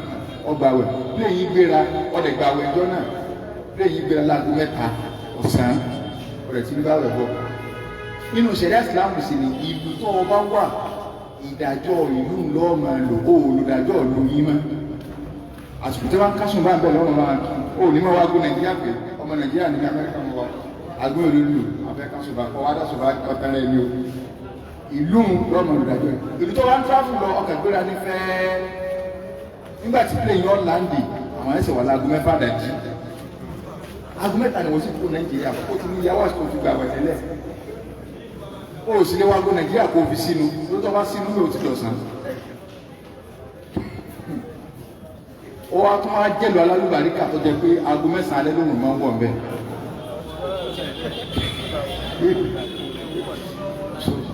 ọgbà wẹ̀ lẹ́yìn gbéra ọ̀dẹ̀ gbà wẹ̀ ẹjọ́ náà lẹ́yìn gbéra láago 3 ọ̀sán ọ̀rẹ́ tí ń bá wẹ̀ bọ̀. Nínú ṣẹ̀ríà Ìsìlámù sì ni ìlú tó o bá wà ìdájọ́ ìlú ńlọ máa lò ó, olùdájọ́ ìlú yín mọ́. Àsìkò tí wọ́n kásùn bá ń bẹ̀ lọ́wọ́ máa kí ó ní mọ́ wá gbó Nàìjíríà pé ọmọ Nàìjíríà ní Amẹ́ríkà mọ́ wa agbó ìlú lù afẹ́ kásùn bá kọ́ wá dásùn bá ọ̀tẹ́rẹ́ ní o. Ìlú lọ́mọ olùdájọ́ yìí. Ìlú tó wá ń tráfù lọ ọkọ̀ ìgbéra ní fẹ́ẹ́. Nígbà tí plane yọ láǹdì àwọn ẹsẹ̀ wà láago 6 àdájí. Aago 3 ni wọ́n sì kúrò Nàìjíríà kó ti ní ìyàwó àsìkò fi gbà wẹ̀ tẹ́lẹ̀. Ó sì lé wá gbó Nàìjíríà kó fi sínú ló tọ́ bá sínú ló ti dọ̀sán. Ó wá tún wá jẹ́lu alálùbáríkà tó jẹ pé aago 9 alẹ́ lòun máa ń wọ̀ ńbẹ̀.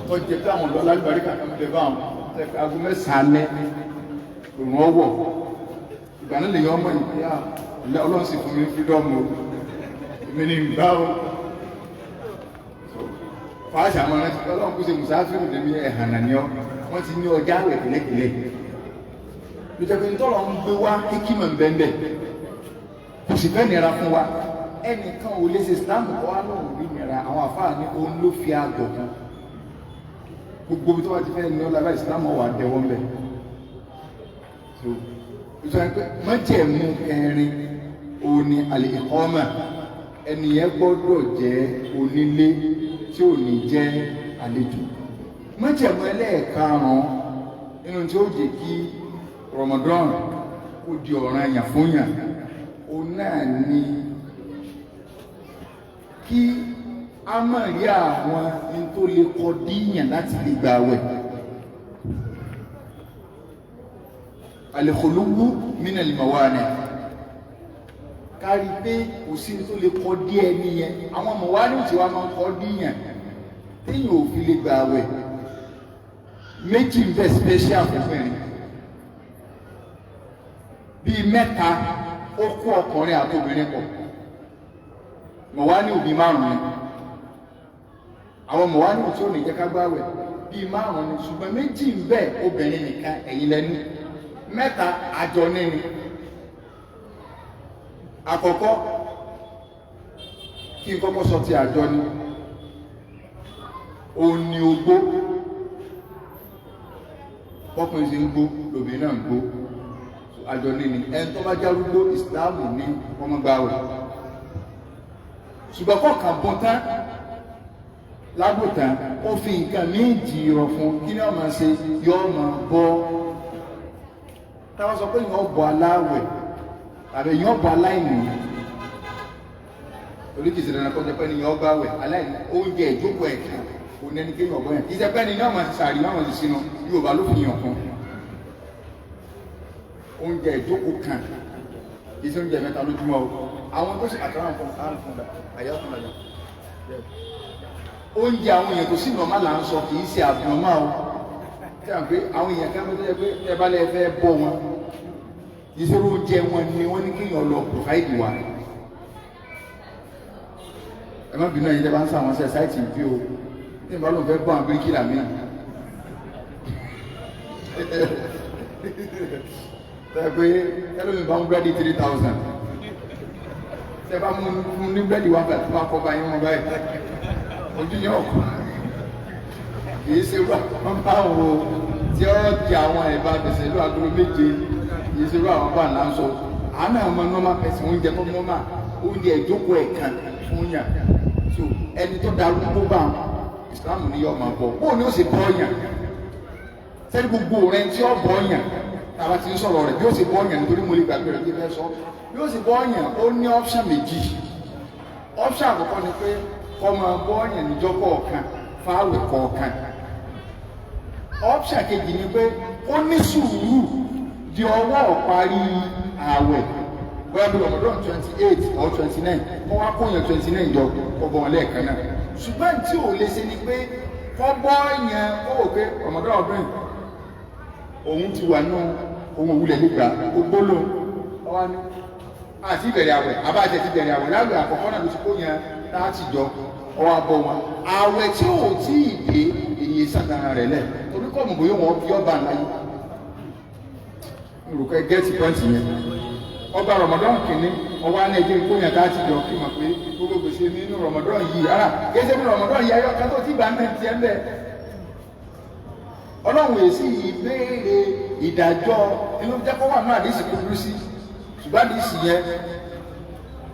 Tó jẹ pé àwọn alálùbáríkà kan bẹ báwọn tẹ pé aago 9 alẹ́ lòun ọwọ́. Ìgbà náà lè yọ ọmọ yìí pé Ọlọ́run sì fún mi fídọ́ọ̀mù o, èmi ni ń gbá o. Fàáṣà àwọn ọ̀rẹ́ ti Ọlọ́run kú ṣe mùsáfírù lèmi ẹ̀hànà ni ọ́. Wọ́n ti ní ọjà àwẹ̀ tẹ́lẹ̀tẹ́lẹ̀. Lójúpẹ́ ntọ́lọ̀ ń gbé wá kíkímọ̀ nbẹ́nbẹ́ kò sì fẹ́ nira fún wa. Ẹnìkan ò lè ṣe Islam kọ́ wa náà ò rí nira. Àwọn àfáà ní òun ló fi àgọ̀ kan. Gbogbo tó bá ti fẹ́ ní ọlọ́lá Islam wà dẹwọ́ mbẹ́. Májẹ̀mú kẹrin òun ni al-iqama. Ẹnìyẹn gbọ́dọ̀ jẹ́ onílé tí ò ní jẹ́ àlejò. Májẹ̀mú ẹlẹ́ẹ̀karùn-ún nínú tí ó jẹ́ kí Ramadan kó di ọ̀ranyàn fún yàn, òun náà ni kí a má rí àwọn n tó lè kọ díyàn láti lè gbààwẹ̀. Al-khuluwu min al-mawani, kárí pé kò sí tó lè kọ díẹ̀ nìyẹn. Àwọn mọ̀wání tí wàá máa kọ díyàn téèyàn ò fi lè gbààwẹ̀. Méjì ń bẹ special fún fẹ́rin, bíi mẹ́ta ó kó ọkùnrin àti obìnrin pọ̀. Mọ̀wání òbí márùn-ún ni àwọn mọ̀wání tí ó ní jẹ́ ká gbààwẹ̀ bíi márùn-ún ni, ṣùgbọ́n méjì ń bẹ obìnrin nìkan ẹ̀yìn lẹ́nu, mẹ́ta àjọ níní. Àkọ́kọ́ kí n kọ́kọ́ sọ ti àjọ ni, òun ni ogbó. Bọ́kùnrin ṣe ń gbó lóbìnrin náà ń gbó, àjọ níní. Ẹni tó bá járúgbó Ìsìláàmù ní ọmọ gbààwẹ̀, ṣùgbọ́n kọ̀ọ̀kan bọ́ tán lágùntàn ó fi nǹkan méjì rọ̀ fún kí ni wọ́n máa ṣe, yọ́ máa bọ́. Táwọn sọ pé yọ́ bọ́ aláwẹ̀ tàbí yọ́ bọ́ aláìní, torí kìí ṣe dandan kọjá pé ni yọ́ gbàwẹ̀ aláìní. Oúnjẹ ìjókòó ẹ̀ka kò ní ẹni kéèyàn bọ́ yẹn, kìí ṣe pé ni yọ́ máa ṣàrí yọ́ máa sínú Yorùbá ló fi yàn kan. Oúnjẹ ìjókòó kan kìí ṣe oúnjẹ mẹ́ta lójúmọ́ o. Àwọn tó ṣe àkàrà fún àyà fún àyà oúnjẹ àwọn èèyàn tó sì nọ́mà là ń sọ, kì í ṣe àbùnọ́mà o. Tí a pé àwọn èèyàn kan tó yẹ pé ẹ bá lẹ fẹ́ bọ́ wọn, ìṣòro oúnjẹ wọn ni wọ́n ní kéèyàn lọ pòfáìdì wa. Ẹ má bínú ẹ̀yin tẹ́ bá ń sọ àwọn ṣe ṣáìtì bí o ní ìbá lóun fẹ́ bọ́ àwọn bíríkìlà míì. Tẹ́ pé ẹlòmíì bá ń búrẹ́dì 3,000, tẹ́ bá mú ní búrẹ́dì 1,500 tó bá kọ́ bá yín wọn báyìí ojú yẹn ọkọ kìí ṣe wọn bá wo tí ó di àwọn ẹ̀bá gbèsè ló agolo méje, kìí ṣe àwọn bá ńlá ń sọ. Àánú àwọn ọmọ normal person oúnjẹ tó normal oúnjẹ ìjókòó ẹ̀kan fún yàn. So ẹni tó darúgbó bá Ìsìlámù ní yóò máa bọ̀. Bóun ni ó sì bọ́ yàn sẹ́ni gbogbo rẹ̀ tí ó bọ́ yàn tàbá ti ń sọ̀rọ̀ rẹ̀ bí ó sì bọ́ yàn, nítorí mo lè gbàgbé rẹ̀ bí fẹ́ sọ bí ó sì bọ́ yàn. Ó ní option méjì. Option àkọ́kọ́ ni pé kọ́mọ bọ́ọ̀yàn níjọ́ kọ̀ọ̀kan fáwẹ̀ kọ̀ọ̀kan. Option kejì ni pé ó ní sùúrù di ọwọ́ parí ààwẹ̀, bóyá bí Ramadan 28 or 29, kọ́ wá kó yàn 29 jọ kọ́ bọ́ wọn lẹ́ẹ̀kan náà. Ṣùgbọ́n tí ò lè ṣe ni pé kọ́ bọ́ọ̀yàn kó wò pé Ramadan ọdún yìí òun ti wà nù òun òwúlẹ̀ nígbà gbogbo lò ọwọ́ ni àti ìbẹ̀rẹ̀ àwẹ̀ àbájẹ ti bẹ̀rẹ̀ àwẹ̀ láwẹ̀ àkọ́kọ́ náà ló ti kó yàn láti jọ ọwọ́ abọ́ wọn. Àwẹ̀ tí ò tí ì dé èyí sàtàrà rẹ̀ lẹ̀ torí kọ́ mọ̀ bóyá wọn fi ọba láyé. Olùkọ́ gẹ́tì pọ́ǹtì yẹn. Ọba Ramadan kìíní ọwọ́ á ní ẹjẹ́ kó yàn láti jọ kí mọ̀ pé gbogbo gbèsè mi nínú Ramadan yìí ara kéṣe mi Ramadan yìí ayọ́ kan tó ti gbà mẹ́ tiẹ̀ mbẹ́. Ọlọ́run èsì ìbéèrè ìdájọ́ inú jẹ́ kó wà náà àdìsí kúkúrú sí, ṣùgbọ́n àdìsí yẹn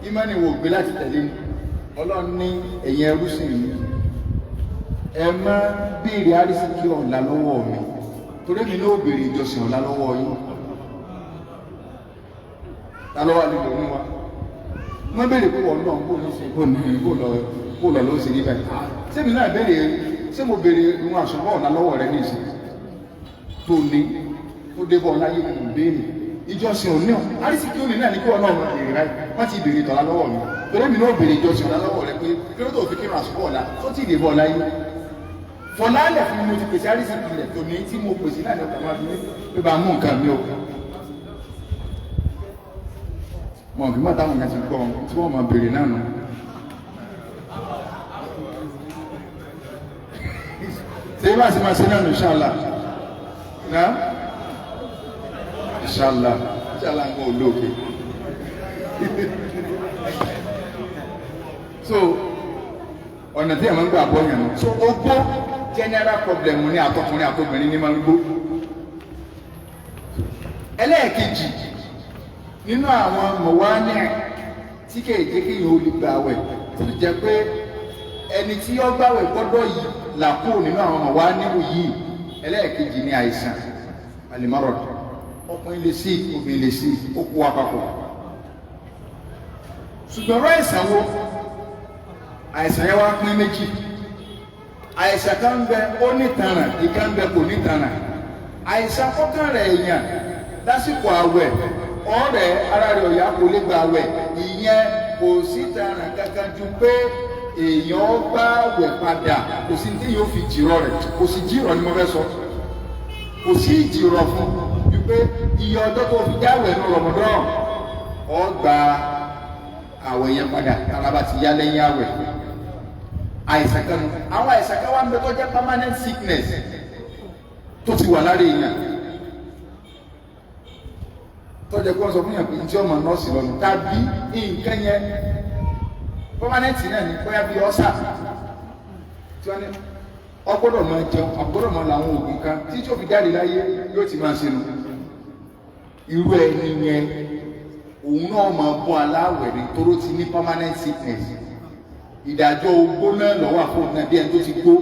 ìmánì wò gbé láti tẹ̀lé ni. Ọlọ́run ní ẹ̀yin ẹrú sì mi, ẹ má béèrè àrísìkí ọ̀la lọ́wọ́ mi, torí mi ló béèrè ìjọsìn ọ̀la lọ́wọ́ yín. Ta ló wà nílò ní wa? Wọ́n béèrè pé wọ́n náà kó ní ṣe kó ní kó lọ ló ṣe níbẹ̀. Ṣé mi náà béèrè, ṣé mo béèrè ìwọ̀n àṣùbọ̀ ọ̀la lọ́wọ́ rẹ ní ìsìn tó ní tó débọ̀ láyé mi béèrè ìjọsìn òní ọ̀ àrísìkí òní náà ní kí wọ́n náà máa béèrè ráì. Wọ́n ti béèrè tọ̀la lọ́wọ́ mi, torí mi náà béèrè ìjọsìn ọ̀la lọ́wọ́ rẹ pé kí ló tó fi kírun àsùbọ̀ ọ̀la tó ti débọ̀ láyé. Fọlálẹ̀ fún mi mo ti pèsè àrísìkí rẹ̀ tòní tí mo pèsè náà ní ọkọ̀ máa fi mí pé bá mú nǹkan mi o. Mọ̀ kí má táwọn kan ti gbọ́ tí wọ́n máa béèrè náà nù. Ṣé bá ṣe máa ṣe náà nù ṣáàlà? Náà inshallah inshallah ń gbọ́ olóòkè. So ọ̀nà tí ẹ̀mọ́ ń gbà bọ́ yẹn nù. So ogbó general problem ní àtọkùnrin àtobìnrin ní máa ń gbó. Ẹlẹ́ẹ̀kejì nínú àwọn mọ̀wání tí kéèké kéèyàn ó lè gbà wẹ̀ tó ti jẹ́ pé ẹni tí ó gbàwẹ̀ gbọ́dọ̀ yìí là kúrò nínú àwọn mọ̀wání yìí. Ẹlẹ́ẹ̀kejì ní àìsàn alimarod. Ọkùnrin lè sí, obìnrin lè sí, ó kó wa papọ̀. Ṣùgbọ́n ọ̀rọ̀ àìsàn wo? Àìsàn yẹn wá pín méjì. Àìsàn kan ń bẹ ó nítanràn, ìkan ń bẹ kò nítanràn. Àìsàn kọ́kàn rẹ̀ èèyàn lásìkò àwẹ̀, ọ̀rẹ́ ara rẹ̀ ọ̀yà kò lè gba àwẹ̀, ìyẹn kò sí tanràn kankan ju pé èèyàn bá wẹ̀ padà. Kò sí ní yóò fi jìrọ̀ rẹ̀, kò sí jìrọ̀ ni mo fẹ́ sọ, kò sí ìjìrọ̀ fún ju pé iye ọjọ́ tó fi jáwẹ̀ ní Ramadan ó gba àwẹ̀ yẹn padà tára bá ti yá lẹ́yìn àwẹ̀. Àìsàn kan nù. Àwọn àìsàn kan wà ń bẹ tó jẹ́ permanent sickness tó ti wà lára èèyàn, tó jẹ́ kó wọ́n sọ fún yàn pé ntí ọmọ nọ́ọ̀sì lọ́nà tàbí nǹkan yẹn permanent náà ní bóyá bí ọ́sà tí wọ́n ní ọgbọ́dọ̀ máa jẹun, ọgbọ́dọ̀ máa làwọn oògùn kan tí tó fi jáde láyé yóò ti máa ṣe nù. Irú ẹni yẹn òun náà máa bọ́ aláwẹ̀ ní toró ti ní permanent sickness. Ìdájọ́ ogbó náà lọ́wọ́ àfọ̀n náà bí ẹni tó ti gbó.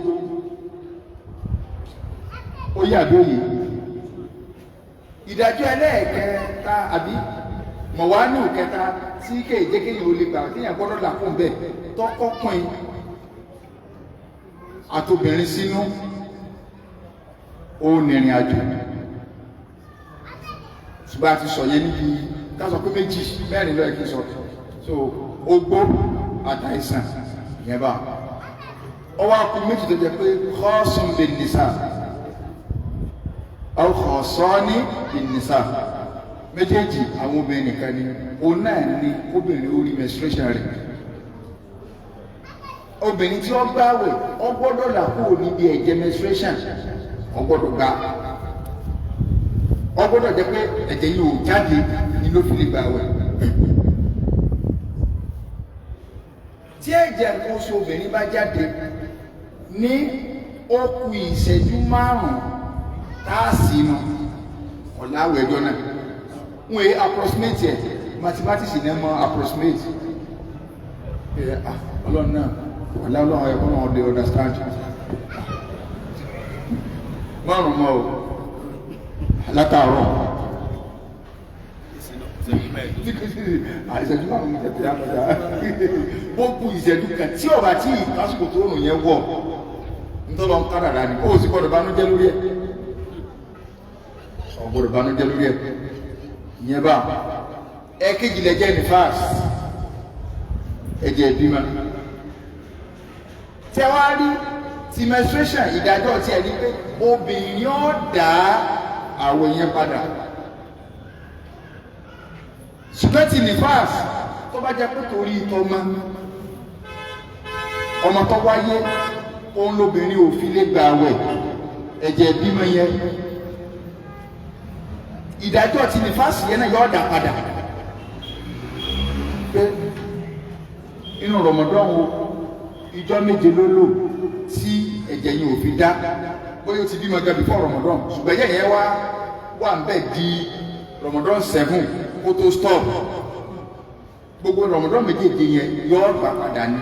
Ó yà bí òye. Ìdájọ́ ẹlẹ́ẹ̀kẹta àbí mọ̀wánù kẹta tí kéèjé kéèyàn ó lè gbà kéèyàn gbọ́dọ̀ là fún bẹ́ẹ̀ tọkọkùn àtobìnrin sínú ó nìrìn àjò. Ṣùgbọ́n a ti sọ yẹn níbi ká sọ pé méjì mẹ́rin lọ́yẹ̀ kí n sọ. So ogbó àtàìsàn yẹn bá ọwọ́ akú méjì tó jẹ́ pé khasun bin nisa aw khasani bin nisa, méjèèjì àwọn obìnrin nìkan ni. Òun náà ni obìnrin ó rí menstruation rẹ̀. Obìnrin tí ó gbààwẹ̀ ó gbọ́dọ̀ là kúrò níbi ẹ̀jẹ̀ menstruation, ó gbọ́dọ̀ gbà, ó gbọ́dọ̀ jẹ́ pé ẹ̀jẹ̀ yìí ò jáde ní ló fi lè gbààwẹ̀. Tí ẹ̀jẹ̀ nǹkan oṣù obìnrin bá jáde ní ó kù ìṣẹ́jú márùn-ún tá a sínú ọ̀làwẹ̀ ẹjọ́ náà, wọ́n yé approximate ẹ̀, mathematics ní ẹ̀ mọ́ approximate ẹ̀. Ọlọ́run náà ọ̀là ọlọ́run ẹ̀kọ́ náà dey understand márùn mọ́ o látàárọ̀ ìṣẹ́jú márùn-ún tẹ̀tẹ̀ àpàdà ó kù ìṣẹ́jú kan tí ọba tí ìtàsùkò tó rùn yẹn wọ̀ ntọ́lọ́ ń kádàrá ni ó sì gbọ́dọ̀ banújẹ́ lórí ẹ̀, ó gbọ́dọ̀ banújẹ́ lórí ẹ̀. Ìyẹn bá ẹ̀kejì lẹ́jẹ̀ ní fas ẹ̀jẹ̀ ìbímọ tẹ wá rí ti menstruation. Ìdájọ́ tí ẹ ní pé obìnrin ó dá àwọ̀ yẹn padà, ṣùgbọ́n ti nifas tó bá jẹ́ pé torí tọmọ ọmọ tó wáyé òun lóbìnrin ò fi lè gbà àwẹ̀ ẹ̀jẹ̀ ìbímọ yẹn, ìdájọ́ ti nifas yẹn náà yóò dá padà. Pé inú Ramadan wo ìjọ méje ló lò tí ẹ̀jẹ̀ yìí ò fi dá, bóyá ó ti bímọ gan before Ramadan, ṣùgbọ́n ẹ̀jẹ̀ yẹn wá wà ń bẹ̀ di Ramadan 7 kó tó stop, gbogbo Ramadan méjèèjì yẹn yóò gbà padà ní.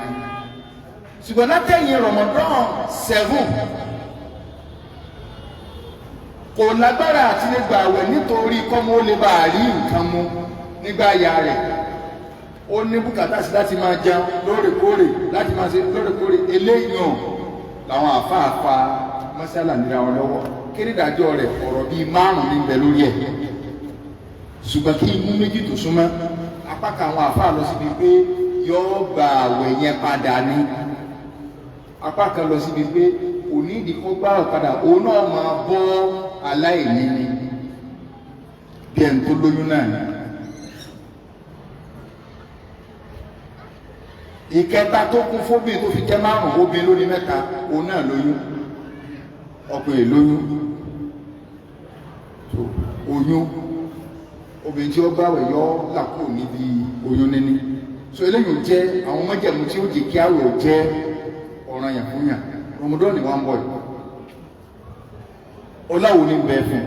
Ṣùgbọ́n látẹ̀yìn Ramadan 7 kò lágbára àti lè gbà àwẹ̀ nítorí kọ́mọ ó lè bá a rí nǹkan mu nígbà ya rẹ̀. Ó ní bùkátà sí láti máa jẹun lóòrèkóòrè, láti máa ṣe lóòrèkóòrè. Eléyìí làwọn àfáàfá mọ́sálà nira wọn lọ́wọ́. Kí ni ìdájọ́ rẹ̀? Ọ̀rọ̀ bíi márùn-ún ní bẹ lórí ẹ̀. Ṣùgbọ́n kí imú méjì tó súnmọ́ apá kan àwọn àfáà lọ síbi pé yóò gba àwẹ̀ yẹn padà ní, apá kan lọ síbi pé kò ní ìdí kó gbà padà, òun náà máa bọ́ aláìní ni bí ẹni tó lóyún náà ni. Ìkẹta tó kún fóbìnrin tó fi jẹ́ márùn-ún, obìnrin ló ní mẹ́ta, òun náà lóyún, ọkùnrin lóyún. Oyún, obìnrin tí ó gbàwẹ̀ yọ là kúrò níbi oyún níní. So eléyìí ò jẹ́ àwọn májẹ̀mú tí ó jẹ́ kí àwẹ̀ ò jẹ́ ọ̀ranyàn fún yàn. Ramadan ni wọ́n ń bọ̀ yìí, ọláwo ní bẹ́ẹ̀ fún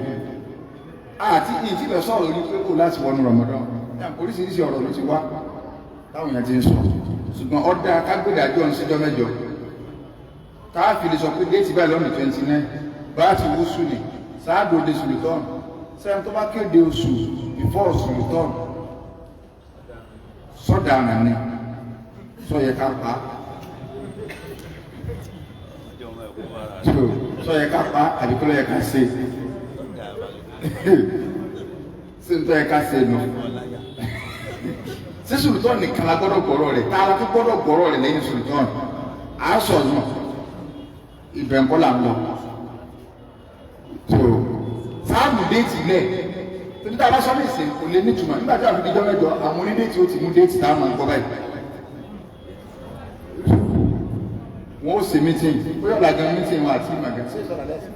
àti ìtì lọ sọ̀rọ̀ lórí pé kò láti wọnú Ramadan. Oríṣiríṣi ọ̀rọ̀ ló ti wá táwọn èèyàn ti ń sọ, ṣùgbọ́n ọ̀dà kágbédàjọ́ ń síjọ́ mẹ́jọ táàfì lè sọ pé déètì báyìí lọ́nà 29 bá ti wú sùn ní sáàdù òde sùlùtọ́ọ̀nù sẹ́yìn tó bá kéde oṣù before sùlùtọ́ọ̀nù sọ́dà ni sọ́yẹ ká pa sọ́yẹ ká pa àbíkọ́lọ́ yẹ ká ṣe ṣe ń tọ́ yẹ ká ṣe nù. Ṣé sùlùtọ́ọ̀nù nìkan la gbọ́dọ̀ gbọ́rọ̀ rẹ̀? Tá a la tó gbọ́dọ̀ gbọ́rọ̀ rẹ̀ lẹ́yìn sùlùtọ́ọ̀nù à á sọ̀ nù ibẹ̀ ńkọ́ là ń lọ. So sáàmù déètì lẹ̀ torí tá a bá sọ ní ìsìn kò lè nítumọ̀ nígbà tí a fi dijọ́ mẹ́jọ àwọn onídéètì ó ti mú déètì tá a máa ń gbọ́ báyìí. Wọ́n ó ṣe mítìn bóyá ọ̀la gan mítìn wọn àti màgà ṣé ìṣọ̀lá lẹ́sìn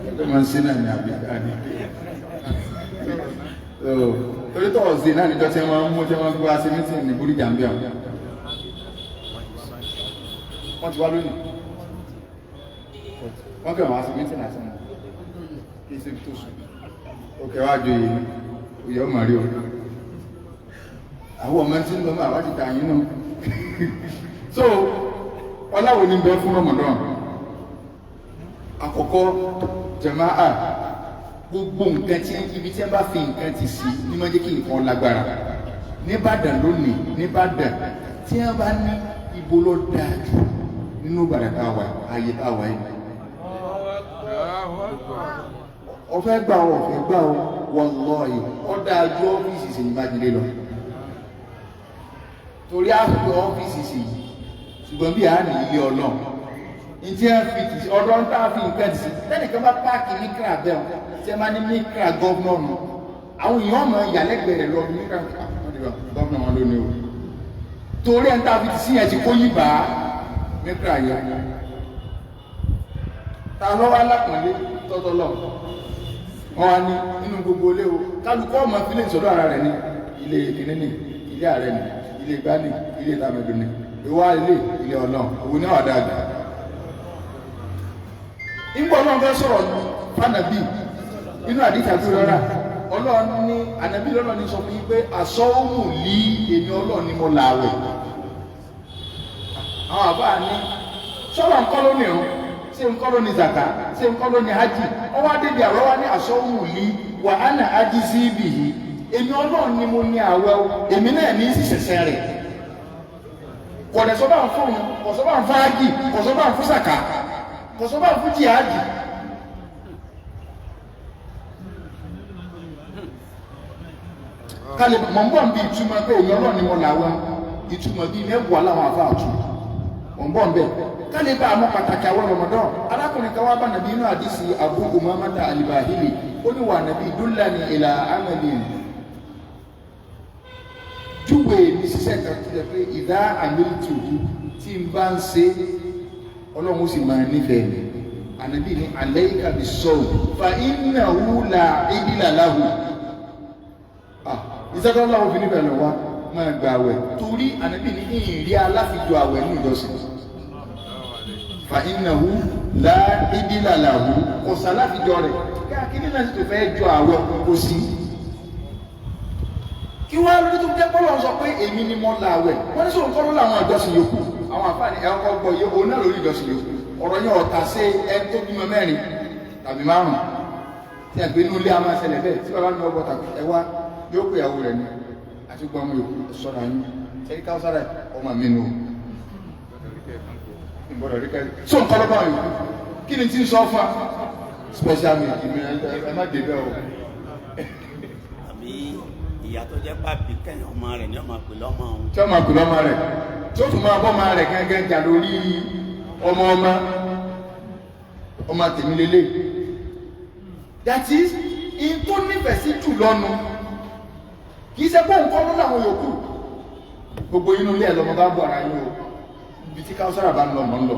ẹgbẹ́ máa ń ṣe náà ní àbí àní. Torí tọ́ọ̀sì náà níjọ́ tí wọ́n mú tí wọ́n gbé wá sí mítìn ní Búrìjà ń bẹ̀ wọ́n ti wá lónìí, wọ́n kẹ́ wọ́n á sí mítìn àti wọn kí ṣe tó sùn. Ó kẹ́ wá ju yìí òye ọmọ rí o, àwọn ọmọ tí ń lọ máa wá ti tà yín náà. So ọláwo ní bẹ fún Ramadan. Àkọ́kọ́ jàmáà, gbogbo nǹkan tí ibi tí wọ́n bá fi nǹkan ti sí ní máa jẹ́ kí nǹkan lágbára. Nìbàdàn lónìí, Nìbàdàn tí wọ́n bá ní ibo ló dáa jù nínú Ìbàdàn tá a wà, ayé tá a wà yìí, ọ̀fẹ́ gbà ọ, ọ̀fẹ́ gbà ọ, wallahi ó dáa ju ọ́fíìsì Ṣèyí Mákindé lọ. Torí àpò ọ́fíìsì Ṣèyí, ṣùgbọ́n bí àá ní ilé ọlọ́run ntí ẹ fi ti ọdọ ń tá a fi nǹkan ti sí tẹnìkan bá páàkì mikra bẹ́ẹ̀ tí ẹ máa ní mikra gọ́vnọ̀ nù, àwọn èèyàn ọmọ ìyàlẹ́gbẹ̀ẹ́ rẹ̀ lọ mikra gọ́vnọ̀ wọn lónìí o, torí ẹ̀ ń tá a fi ti sí yẹn ti kó yí bá mikra yẹn. Ta lọ́wọ́ alápọ̀nlé tọ́tọ́ lọ wọn wá ní nínú gbogbo ilé o, kálukú ọmọ fílẹ̀ ìsọdọ̀ ara rẹ̀ ní ilé kìnínní ní ilé ààrẹ ní ilé ìgbà ní ilé ìtàmẹ̀dùn ní ìwá ilé ilé ọlọ́run òun ní ọ̀dà àgbà. Ìgbọ́ ọlọ́run fẹ́ sọ̀rọ̀ fànàbí inú àdìsí àti rárá ọlọ́run ní ànàbí lọ́lọ́run ní sọ fún yín pé àsọ́wọ́mù lí èmi ọlọ́run ni mo làwẹ̀. Àwọn àbá ní sọ́rọ̀ ńkọ́ ló ní irun, ṣé ńkọ́ ló ní zàkà, ṣé ńkọ́ ló ní hajj, ọwọ́ adébí àwẹ̀ wá ní àsọ́wọ́mù lí wà á nà hajj sí ibì yìí èmi ọlọ́run ni mo ní àwẹ̀ o, èmi náà ní sísẹ̀sẹ̀ rẹ̀. Kọ̀dẹ̀sọ́ bá ń fún un, kọ̀sọ́ bá ń fún hajj, kọ̀sọ́ bá ń fún zàkà, kọ̀sọ́bà fún jihadi. Kálí mọ̀ ń bọ̀ ń bí ìtumọ̀ pé èmi ọlọ́run ni mo làwọn ìtumọ̀ bíi mẹ́wàá láwọn afáàtù mọ̀ ń bọ̀ ń bẹ̀. Kálí bá àmọ́ pàtàkì àwọn Ramadan. Arákùnrin kan wá bá nàbí inú àdìsí Abu Umamata al-Bahili, ó ní wà nàbí dullani ila amalin, júwe mi ṣiṣẹ́ kan tó jẹ́ pé ìdá amiltuhu tí n bá ń ṣe ọlọ́run ó sì máa nífẹ̀ẹ́ mi. Ànábì ní alayka bis-sawm fa innahu la idla lahu. Ìṣẹ́jọ́ ọlọ́run fi nífẹ̀ẹ́ lọ wá máa gba àwẹ̀, torí ànábì ní ìrírí aláfijọ àwẹ̀ ní ìjọsìn. Fa innahu la idla lahu, kò sàláfijọ rẹ̀ káàkiri náà sì tó fẹ́ jọ àwẹ̀ kò sí. Kí wọ́n lórí tó jẹ́ pọ́lọ́ sọ pé èmi ni mo la àwẹ̀, wọ́n ní sọ̀rọ̀ kọ́ ló làwọn ìjọsìn yòókù. Àwọn àfáàní ẹ̀ ọkọ̀ gbọ́ yé òun náà lórí ìjọsìn yòókù. Ọ̀rọ̀ yẹn ọ̀tà sí ẹni tó bímọ mẹ́rin tàbí márùn-ún tí a gbé inú ilé a máa ṣẹlẹ̀ bẹ́ẹ̀ tí bàbá mi ọgbọ́ tàbí ẹ wá yóò pè ìyàwó rẹ̀ ni àti gbọ́ ọmọ yòókù sọ̀rọ̀ ayé ṣẹ́rí káwọ́sára ọmọ mi nù ìgbọ́dọ̀ rí kẹ́rì tó nǹkan lọ́gbà yòókù kí ni tí ń sọ fún wa special meal ẹ má dé bẹ́ẹ̀ o. Àbí ìyá tó jẹ́ pàbí kẹ́yìn ọmọ rẹ̀ ni ọmọ pè lọ́mọ òun. Tí ọmọ pè lọ́mọ rẹ̀ tí ó tún máa bọ́ máa rẹ̀ gángan jà lórí ọmọ ọmọ ọmọ tèmi lélẹ̀. That is, in tó nífẹ̀ẹ́ sí jù lọ́nu kì í ṣe pé òun kọ́ ló láwọn yòókù. Gbogbo inú ilé ẹ̀ lọ́mọ bá bọ̀ ara yín o, ibi tí káwọ́sára bá ń lọ mọ́ ń lọ.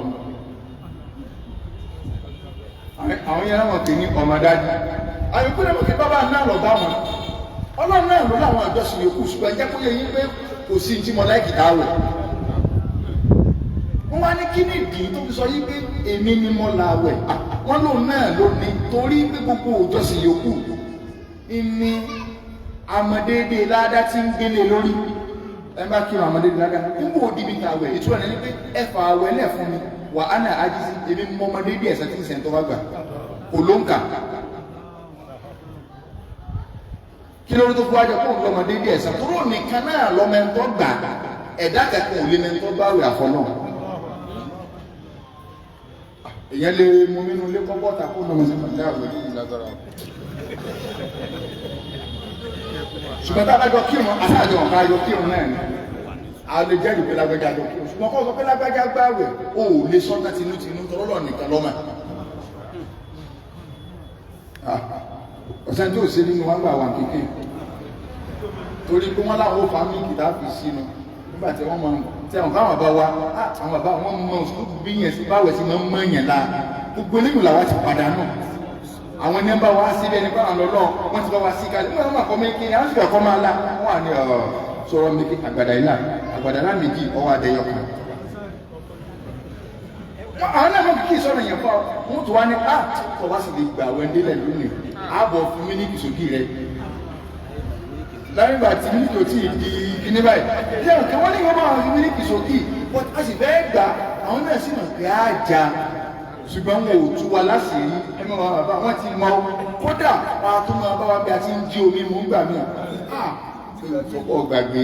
Àwọn yẹn láwọn pè ní ọmọ dájú. Àyùkú náà kí bàbá náà lọ bá wọn. Ọlọ́run náà ló láwọn ìjọsìn yòókù, ṣùgbọ́n jẹ́ kó yẹ yín pé kò sí ní tí mo láìkì dáwẹ̀. Wọ́n wá ní kí ni ìdí tó fi sọ yí pé èmi ni mo làwẹ̀? Wọ́n lòun náà ló ní torí pé gbogbo ìjọsìn yòókù ní amadede ládá tí ń gbélé lórí. Ẹ bá kírun amadede ládá nígbà òdi mi ta àwẹ̀, ìtura ní pé ẹ fà àwẹ̀ lẹ̀ fún mi wà á nà ájísí èmi mọ ọmọdédé ẹ̀sẹ̀ tí ń sẹ̀ ń tọ́ bá gbà kò ló ń kà. Kí lórí tó fún wájú kó ń lọ́mọdé díẹ̀ ẹ̀sán tó rò nìkan náà lọ́mọ ẹni tó gbà, ẹ̀dá kankan ò lé mẹ́ni tó bá wẹ̀ àfọ́nà. Èèyàn lè mú nínú ilé kọ́ bọ́ta kó lọ́mọ sí pàdé àwẹ̀ ní ìlágbára. Ṣùgbọ́n tá a bá jọ kírun, aṣáájọ ọ̀ká yọ kírun náà ni. A lè jẹ́rìí pé lágbájá jọ kírun. Ṣùgbọ́n kọ́ sọ pé lágbájá gbààwẹ̀, o ò lè sọ́tà tinútinú tọ́lọ́ nìkan lọ́mọ. Ọ̀sẹ̀ tí ò ṣe nínú wọn gbà wà kékeré torí pé wọ́n láwọn fámílì tá a fi sínú nígbà tí wọ́n mọ tí àwọn káwọn bá wa àwọn bàbá wọn mọ sùkúrù bí yẹn sí báwẹ̀ sí máa ń mọ yẹn la gbogbo eléyìí làwa ti pàdánù. Àwọn ní bá wa síbẹ̀ nípa àwọn ọlọ́ wọ́n ti bá wa sí kalẹ̀ wọ́n máa kọ́ méjì ní àwọn sì kọ́ máa la wọ́n à ní sọ̀rọ̀ méjì àgbàdà ilá àgbàdà ilá méjì ọwọ́ adẹyọ kan. Àwọn náà mọ̀ kí sọ̀rọ̀ yẹn fọ́ wọ́n tún wá ní a tó wá sì lè gbà wẹ́ndélẹ̀ lónìí ààbọ̀ fún mílíkì sókè rẹ̀ lẹ́yìn ìgbà tí mílíkì ò tí ì di kíní báyìí ṣé nǹkan wọ́n ní wọ́n máa fi mílíkì sókè but a sì fẹ́ gbà àwọn náà sì mọ̀ pé á já ṣùgbọ́n wọn ò tú wa láṣìírí. Ẹ mọ̀ wọn bàbá wọn ti mọ kódà wọn a tún máa bá wa bí a ti ń jí omi mú gbà mí sọpọ̀ gbàgbé.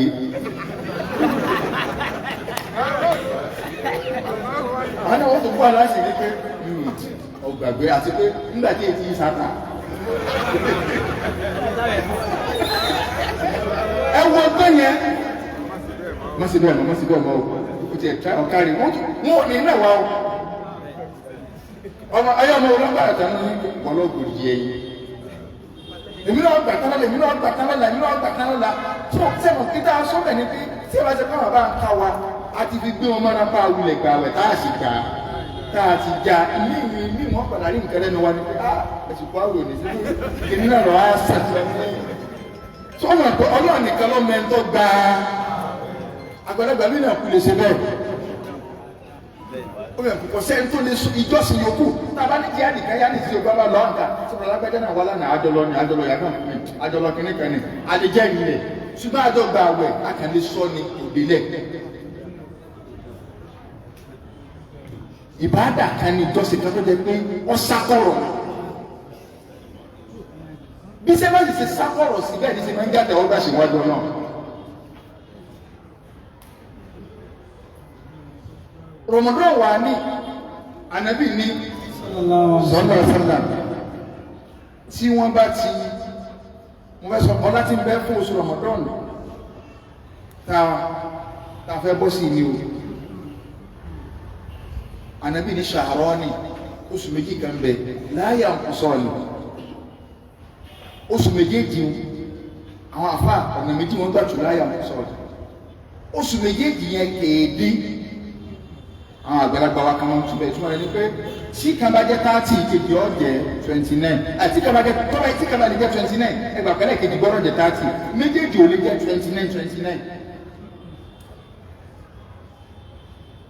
Àwọn náà wọ́n tún kó aláṣìírí pé ọgbàgbé àti pé nígbà tí èyí ti sáta. Ẹ wo ọgbẹ́ yẹn má sì bẹ́ẹ̀ mọ́, má sì bẹ́ẹ̀ mọ́ o, o ti ẹ̀ tra ọ̀kárí wọ́n ò ní náà wá o. Ọmọ ayé ọmọ olóńgbà àtàwọn ní wọlọ́gùn di ẹyin. Èmi náà gbà tán lọ́la, èmi náà gbà tán lọ́la, èmi náà gbà tán lọ́la. Tó sẹ́wọ̀n kí tá a sọ́bẹ̀ ni pé tí ẹ bá ṣe káwọn bá ń ká wa, a ti fi gbé wọn mọ́ra bá a wulẹ̀ gbà wẹ̀ tá a sì gbà á tá a ti já ilé ìwé ní wọn padà rí nǹkan lẹ́nu wa ni pé ah ẹ̀sùn kó àwòrán ní síbí èmi náà lọ́ọ́ á sàtìlẹ́ ní. Sọ́nà pé Ọlọ́run nìkan ló mẹ́ńtọ́ gba àgbàlagbà mí náà kú lè ṣe bẹ́ẹ̀. Ó yẹ kókó sẹ́ni tó lè ìjọsìn yòókù tá a bá ní kíá nìkan yá ní ti ògbà bá lọ́ọ̀ nǹkan sọ̀rọ̀ lágbájá náà wà lánàá àjọlọ ni àjọlọ yàtọ̀ àjọlọ kìnnìkan ni àlejẹ́ ìrìnlẹ̀ ṣùgbọ́n àjọ gba àwẹ̀ àkànlé sọ ni òdìlẹ̀. Ìbáàdà kan ní ìjọsìn kan tó jẹ pé wọ́n sákọ̀rọ̀ bí sẹ́wọ́n sì ṣe sákọ̀rọ̀ sí bẹ́ẹ̀ ní ṣe máa ń jáde ọgbà ṣèwádìí náà. Ramadan wà ní ànábì ní sọ́nà sọ́nà tí wọ́n bá ti mo fẹ́ sọ ọlá tí ń bẹ fún oṣù Ramadan tá a fẹ́ bọ́ sí ni o. Ànábì ní ṣàárọ́ọ̀nì oṣù méjì kan bẹ láyà ń kùsọ̀ọ̀nì oṣù méjèèjì àwọn àfa ọ̀nà méjì wọ́n gbà tù láyà ń kùsọ̀ọ̀nì oṣù méjèèjì yẹn kéèdé àwọn àgbàlagbà wa kan máa ń túbẹ̀ ìtumọ̀ rẹ̀ ni pé tí kan bá jẹ́ 30 ìkejì ó jẹ́ 29 àti kan bá jẹ́ tọ́ba tí kan bá lè jẹ́ 29 ẹgbà pẹ́lẹ́ kejì gbọ́dọ̀ jẹ́ 30 méjèèjì ò lè jẹ́ 29 29.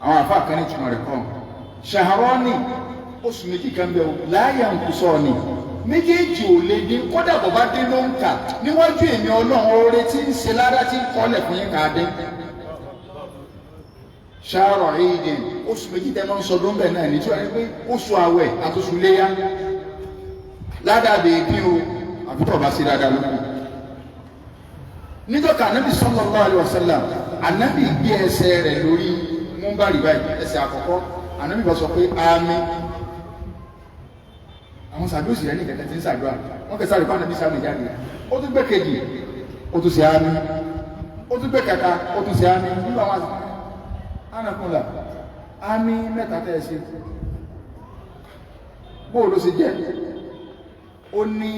Àwọn àfa kan ní ìtumọ̀ rẹ̀ kọ́ ṣàárọ́ọ̀nì oṣù méjì kan bẹ o láyà ń kùsọ̀ọ̀nì méjèèjì ò lè dín kódà bọ̀ bá dín ló ń kà níwájú èmi Ọlọ́run oore tí ń ṣe lára tí ń kọ́lẹ̀ fún yín ká dín. Ṣàárọ̀ ìdìn oṣù méjì tẹ́ máa ń sọ dóńbẹ̀ náà ní tí wọ́n rí pé oṣù àwẹ̀ àtoṣù léyà ládàbẹ̀ èdè o àbúrò bá sí dáadáa lókun. Níjọ́ kan Ànábì sallallahu alaihi wasallam Ànábì gbé ẹsẹ̀ rẹ̀ lórí múmbàrí báyìí ẹsẹ̀ àkọ́kọ́ Ànábì bá sọ pé àmín. Àwọn sàdúsì rẹ̀ ní kẹ̀kẹ́ tí ń sàdúrà wọ́n kẹsà rẹ̀ fún Ànábì sàmì jáde ó tún gbé kejì ó tún ṣe àmín ó tún gbé kẹta ó tún ṣe àmín nígbà wọn anakunla àmín mẹ́ta tẹ́ ẹ ṣe bóò ló ṣe jẹ́ ó ní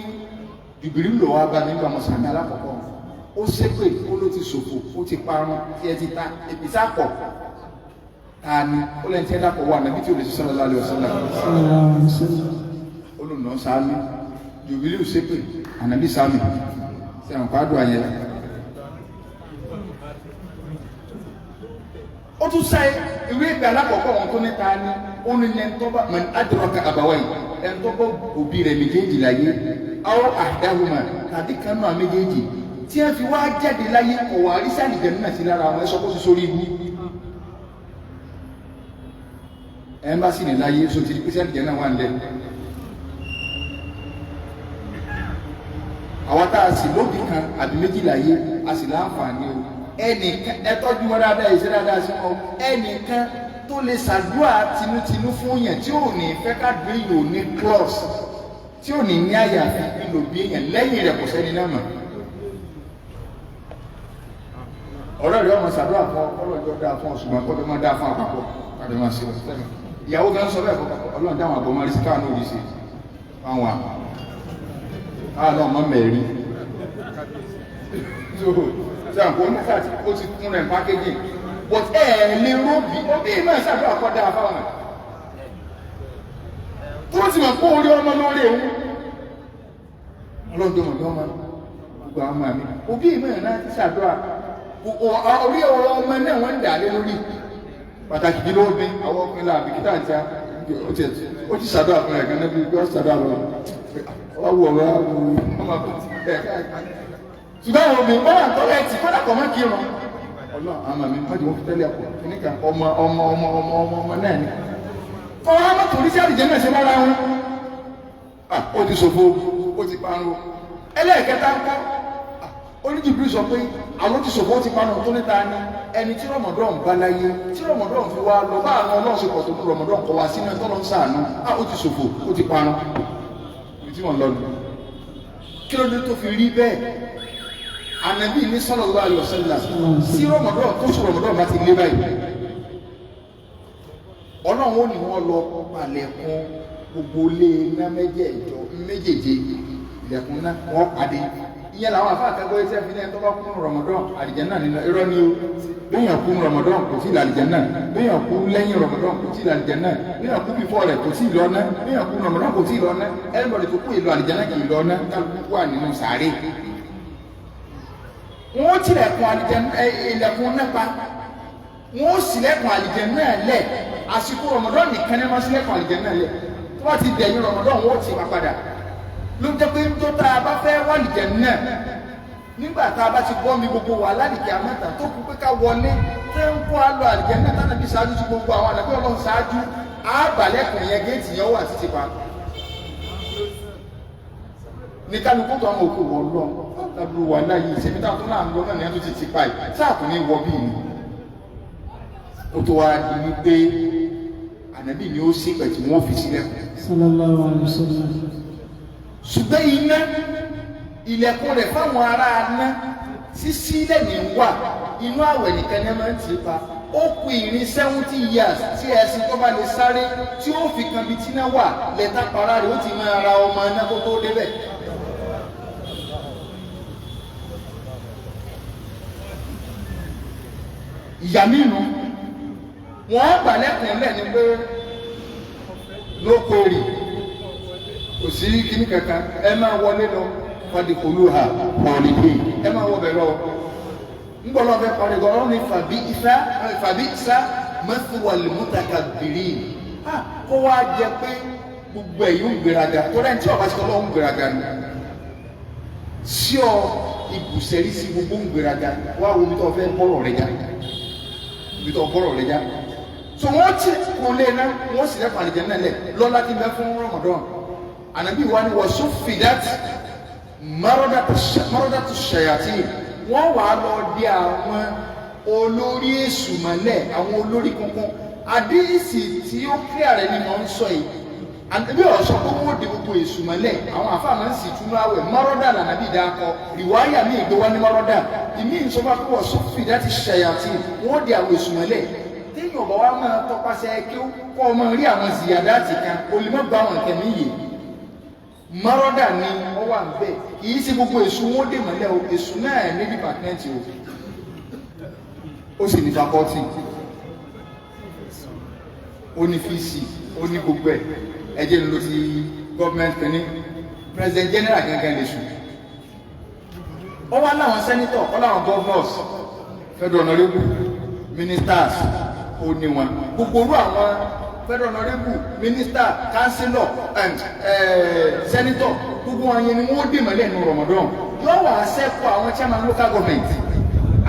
jùbìrí lò wá bá nígbà mọ̀ sàmì alákọ̀ọ́kọ́ ó ṣépè ó ló ti ṣòfò ó ti parun tí ẹ ti ta èpìsà pọ̀ ta ni ó lẹ́ni tí ẹ dàpọ̀ wà nàbí tí ò lè ṣe sallallahu alaihi wasallam olùnà sáámi Jùbílì ṣépè ànábì sami sẹ́wọ̀n kwádùn àyẹ̀. Ó tún sáyé ìwé ìgbà alákọ̀ọ́kọ́ wọn tó níta ni ó ní ní ẹni tó bá mọ̀ ní adraka àbáwáyé ẹni tó bá òbí rẹ̀ méjèèjì láyé aw ahdahuma tàbí kan náà méjèèjì tí wọ́n fi wá jáde láyé kọ̀ wá rí sáà nìjẹ̀ nínú àti lára wọn ẹ sọ kó sì sórí ibú. Ẹ̀ńbásì ní láyé so ti di pé sáà nìjẹ̀ náà wà nílẹ̀. Àwọn tá a sì lóbi kan àbí méjì láyé a sì láǹfààní o ẹnìkan ẹ tọ́jú wọn dáadáa ìṣe dáadáa sí wọn ẹnìkan tó lè ṣàdúrà tinútinú fún yẹn tí ò ní fẹ́ ká dùn èèyàn ò ní klọ́ọ̀sì tí ò ní ní àyàfi ìlò bí èèyàn lẹ́yìn rẹ̀ kò sẹ́ni náà mọ̀. Ọ̀rẹ́ rẹ̀ ọmọ ṣàdúrà fún ọ ọlọ́jọ́ dáa fún ọ ṣùgbọ́n kọ́jọ́ máa dáa fún àpapọ̀ kàdé máa ṣe ọ sẹ́mi. Ìyàwó gan sọ bẹ́ẹ̀ fún ọlọ́run dáhùn àbọ̀ máa rí sí káàánú òrì sí àwọn àwọn náà mọ́ mẹ́rin. So ṣe àpò oníkà tí ó ti kún rẹ̀ pákéjì but ẹ ẹ lè róbì òbí náà ṣàdúrà kọ́ dáa fáwọn ẹ̀ tó ti mọ̀ kó orí ọmọ lórí ewu ọlọ́dún ọmọdé ọmọ gbogbo àwọn ọmọ mi òbí náà ti ṣàdúrà orí ọ̀rọ̀ ọmọ náà wọ́n ń dà lé lórí pàtàkì jùlọ obì àwọn ọkùnrin làbí kíta àti ó ti ṣàdúrà fún ẹ̀ gan náà bí ó ṣàdúrà lọ ọwọ́ ọ̀rọ̀ ọmọ ẹ̀ ṣùgbọ́n àwọn obìnrin bọ́lá tọ́lẹ̀tì kọ́dà kọ́ mọ́ kírun ọlọ́run àwọn màmí wọ́n ti wọ́n fi tẹ́lẹ̀ pọ̀ kíníkà ọmọ ọmọ ọmọ ọmọ ọmọ ọmọ náà ni kọ́ wa mọ́tò oríṣi àdìjẹ́ náà ṣe lára wọn ó ti ṣòfò ó ti parun ẹlẹ́ẹ̀kẹta ń kọ́ oníjìbìrì sọ pé àwọn ti ṣòfò ó ti parun tó níta ni ẹni tí rọmọdọ́n bá láyé tí rọmọdọ́n fi wá lọ bá àwọn ọlọ́run ṣe pọ̀ tó kú rọmọdọ́n kọ́ wá sínú ẹ̀tọ́ lọ ń sàánú ó ti ṣòfò ó ti parun ibi tí wọ́n lọ nù kí ló dé tó fi rí bẹ́ẹ̀? Ànábì ní sallallahu alaihi wasallam sí rọmọdọ́n tó sọ rọmọdọ́n bá ti lé báyìí ọlọ́run ó ní wọ́n lọ palẹ̀kùn gbogbo ilé iná mẹ́jẹ̀ẹ̀jọ méjèèje ilẹ̀kùn náà wọ́n pàdé ìyẹn làwọn àfa àtẹ́gbọ́ iṣẹ́ fi ní ẹni tó bá kún rọmọdọ́n àlìjánnà nínú irọ́ ni o béèyàn kún rọmọdọ́n kò tí ì làlìjánnà béèyàn kú lẹ́yìn rọmọdọ́n kò tí ì làlìjánnà béèyàn kú bífọ́ rẹ̀ kò tí ì lọ́ná béèyàn kú rọmọdọ́n kò tí ì lọ́ná ẹnìbọ̀dì tó kú ìlú àlìjánnà kì í lọ́ná kálukú wà nínú sàárè. Wọ́n tilẹ̀kùn ilẹ̀kùn nípa wọ́n sílẹ̀kùn àlìjánnà lẹ̀ àsìkò rọmọdọ́n nìkan ní wọ́n sílẹ̀kùn àlìjánnà lẹ̀ tó bá ti dẹ̀yìn rọmọdọ́n wọ́n ti wá padà ló jẹ́ pé tó tá a bá fẹ́ wà àlìjánnà nígbà tá a bá ti gbọ́ mi gbogbo wà lálìkẹ́ àmọ́ta tó kú pé ká wọlé tẹ́ ń kó a lọ àlìjánnà tánàbí ṣáájú tí gbogbo àwọn àlàbí ọlọ́run ṣáájú àbàlẹ̀kùn yẹn géètì yẹn wà títí pa ní kálukú tó àwọn òkú wọ lọ lábúrú wà láyé ìṣẹ́mi táwọn tó náà ń lọ náà ní ẹni tó ti ti pa yìí sáà kò ní wọ bíi ni ó tó wá di wípé ànábì ni ó sì pẹ̀ tí wọ́n fi sílẹ̀ Sallallahu alaihi wasallam. Ṣùgbọ́n iná ilẹ̀kùn rẹ̀ fáwọn ará aná sísílẹ̀ ní wà inú àwẹ̀ nìkan ní máa ń tì í pa ó kù ìrìn 70 years tí ẹṣin tó bá lè sáré tí ó fi kan bí tíná wà lẹ́tà para rẹ̀ ó ti máa ra ọmọ iná kó tó débẹ̀. Ìyá mi nù wọ́n gbà lẹ́kùn lẹ̀ ni pé lóko rì kò sí kíní kankan ẹ máa wọlé lọ fadìkòlù ha pọ̀lìdì ẹ máa wọ bẹ̀ lọ. Ngbọ́dọ̀ fẹ́ parí gan ọ̀rọ̀ ni fàbí ifá fàbí isá mẹ́fùwàlì mútàkà bìrì kó wá jẹ pé gbogbo ẹ̀yìn ń gbéraga tó rẹ̀ ń tí ọba ti kọ́ lọ́wọ́ ń gbéraga ni sí ọ ibùsẹ̀rí sí gbogbo ń gbéraga wá wo ibi tó fẹ́ bọ́rọ̀ rẹ já ibi tó bọ́rọ̀ rẹ já so wọ́n ti kò lé ná wọ́n sì lẹ́kọ̀ọ́ àlìjẹ́ náà lẹ̀ lọ́lá ti bẹ́ fún Ramadan ànábì wa ni wọ́n sún fìdát mọ́rọ́dàtú ṣàyàtì wọ́n wà á lọ di àwọn olórí èṣù mọ́lẹ̀ àwọn olórí kankan àdéhìsì tí ó kílíà rẹ̀ ni mò ń sọ yìí àbí ọ̀sọ́ pé wọ́n di gbogbo èṣù mọ́lẹ̀ àwọn àfáà máa ń sì túnú àwẹ̀ mọ́rọ́dà lànàbí dákọ rìwáyà mi ìgbé wá ní mọ́rọ́dà ìmí ìsọfà pé wọ́n sún fìdátì ṣàyàtì wọ́n di àwọn èṣù mọ́lẹ̀ téèyàn bá wá máa tọpasẹ̀ kí ó kọ́ ọmọ rí àwọn ziyadá ti kan olùmọ̀ bá àwọn nǹkan mi yìí mọ́rọ́dà ni wọ́n wà ń bẹ̀ kì í ṣe gbogbo èṣù wọn dè mọ́lẹ̀ o èṣù náà ní dìpàtmẹ́ǹtì o ó sì ní fakọ́tì ó ní fíìsì ó ní gbogbo ẹ̀ ẹjẹ́ ń lo ti gọ́ọ̀mẹ̀ntì kìíní President general gangan lè sùn. Ó wá láwọn senator, ó láwọn governors, federal honorable, ministers, ó ní wọn. Gbogbo orú àwọn federal honorable, minister, councillor, senator, gbogbo wọn yẹn ni wọ́n dè mọ́lẹ̀ nínú Ramadan. Yóò wá sẹ́kù àwọn chairman local government,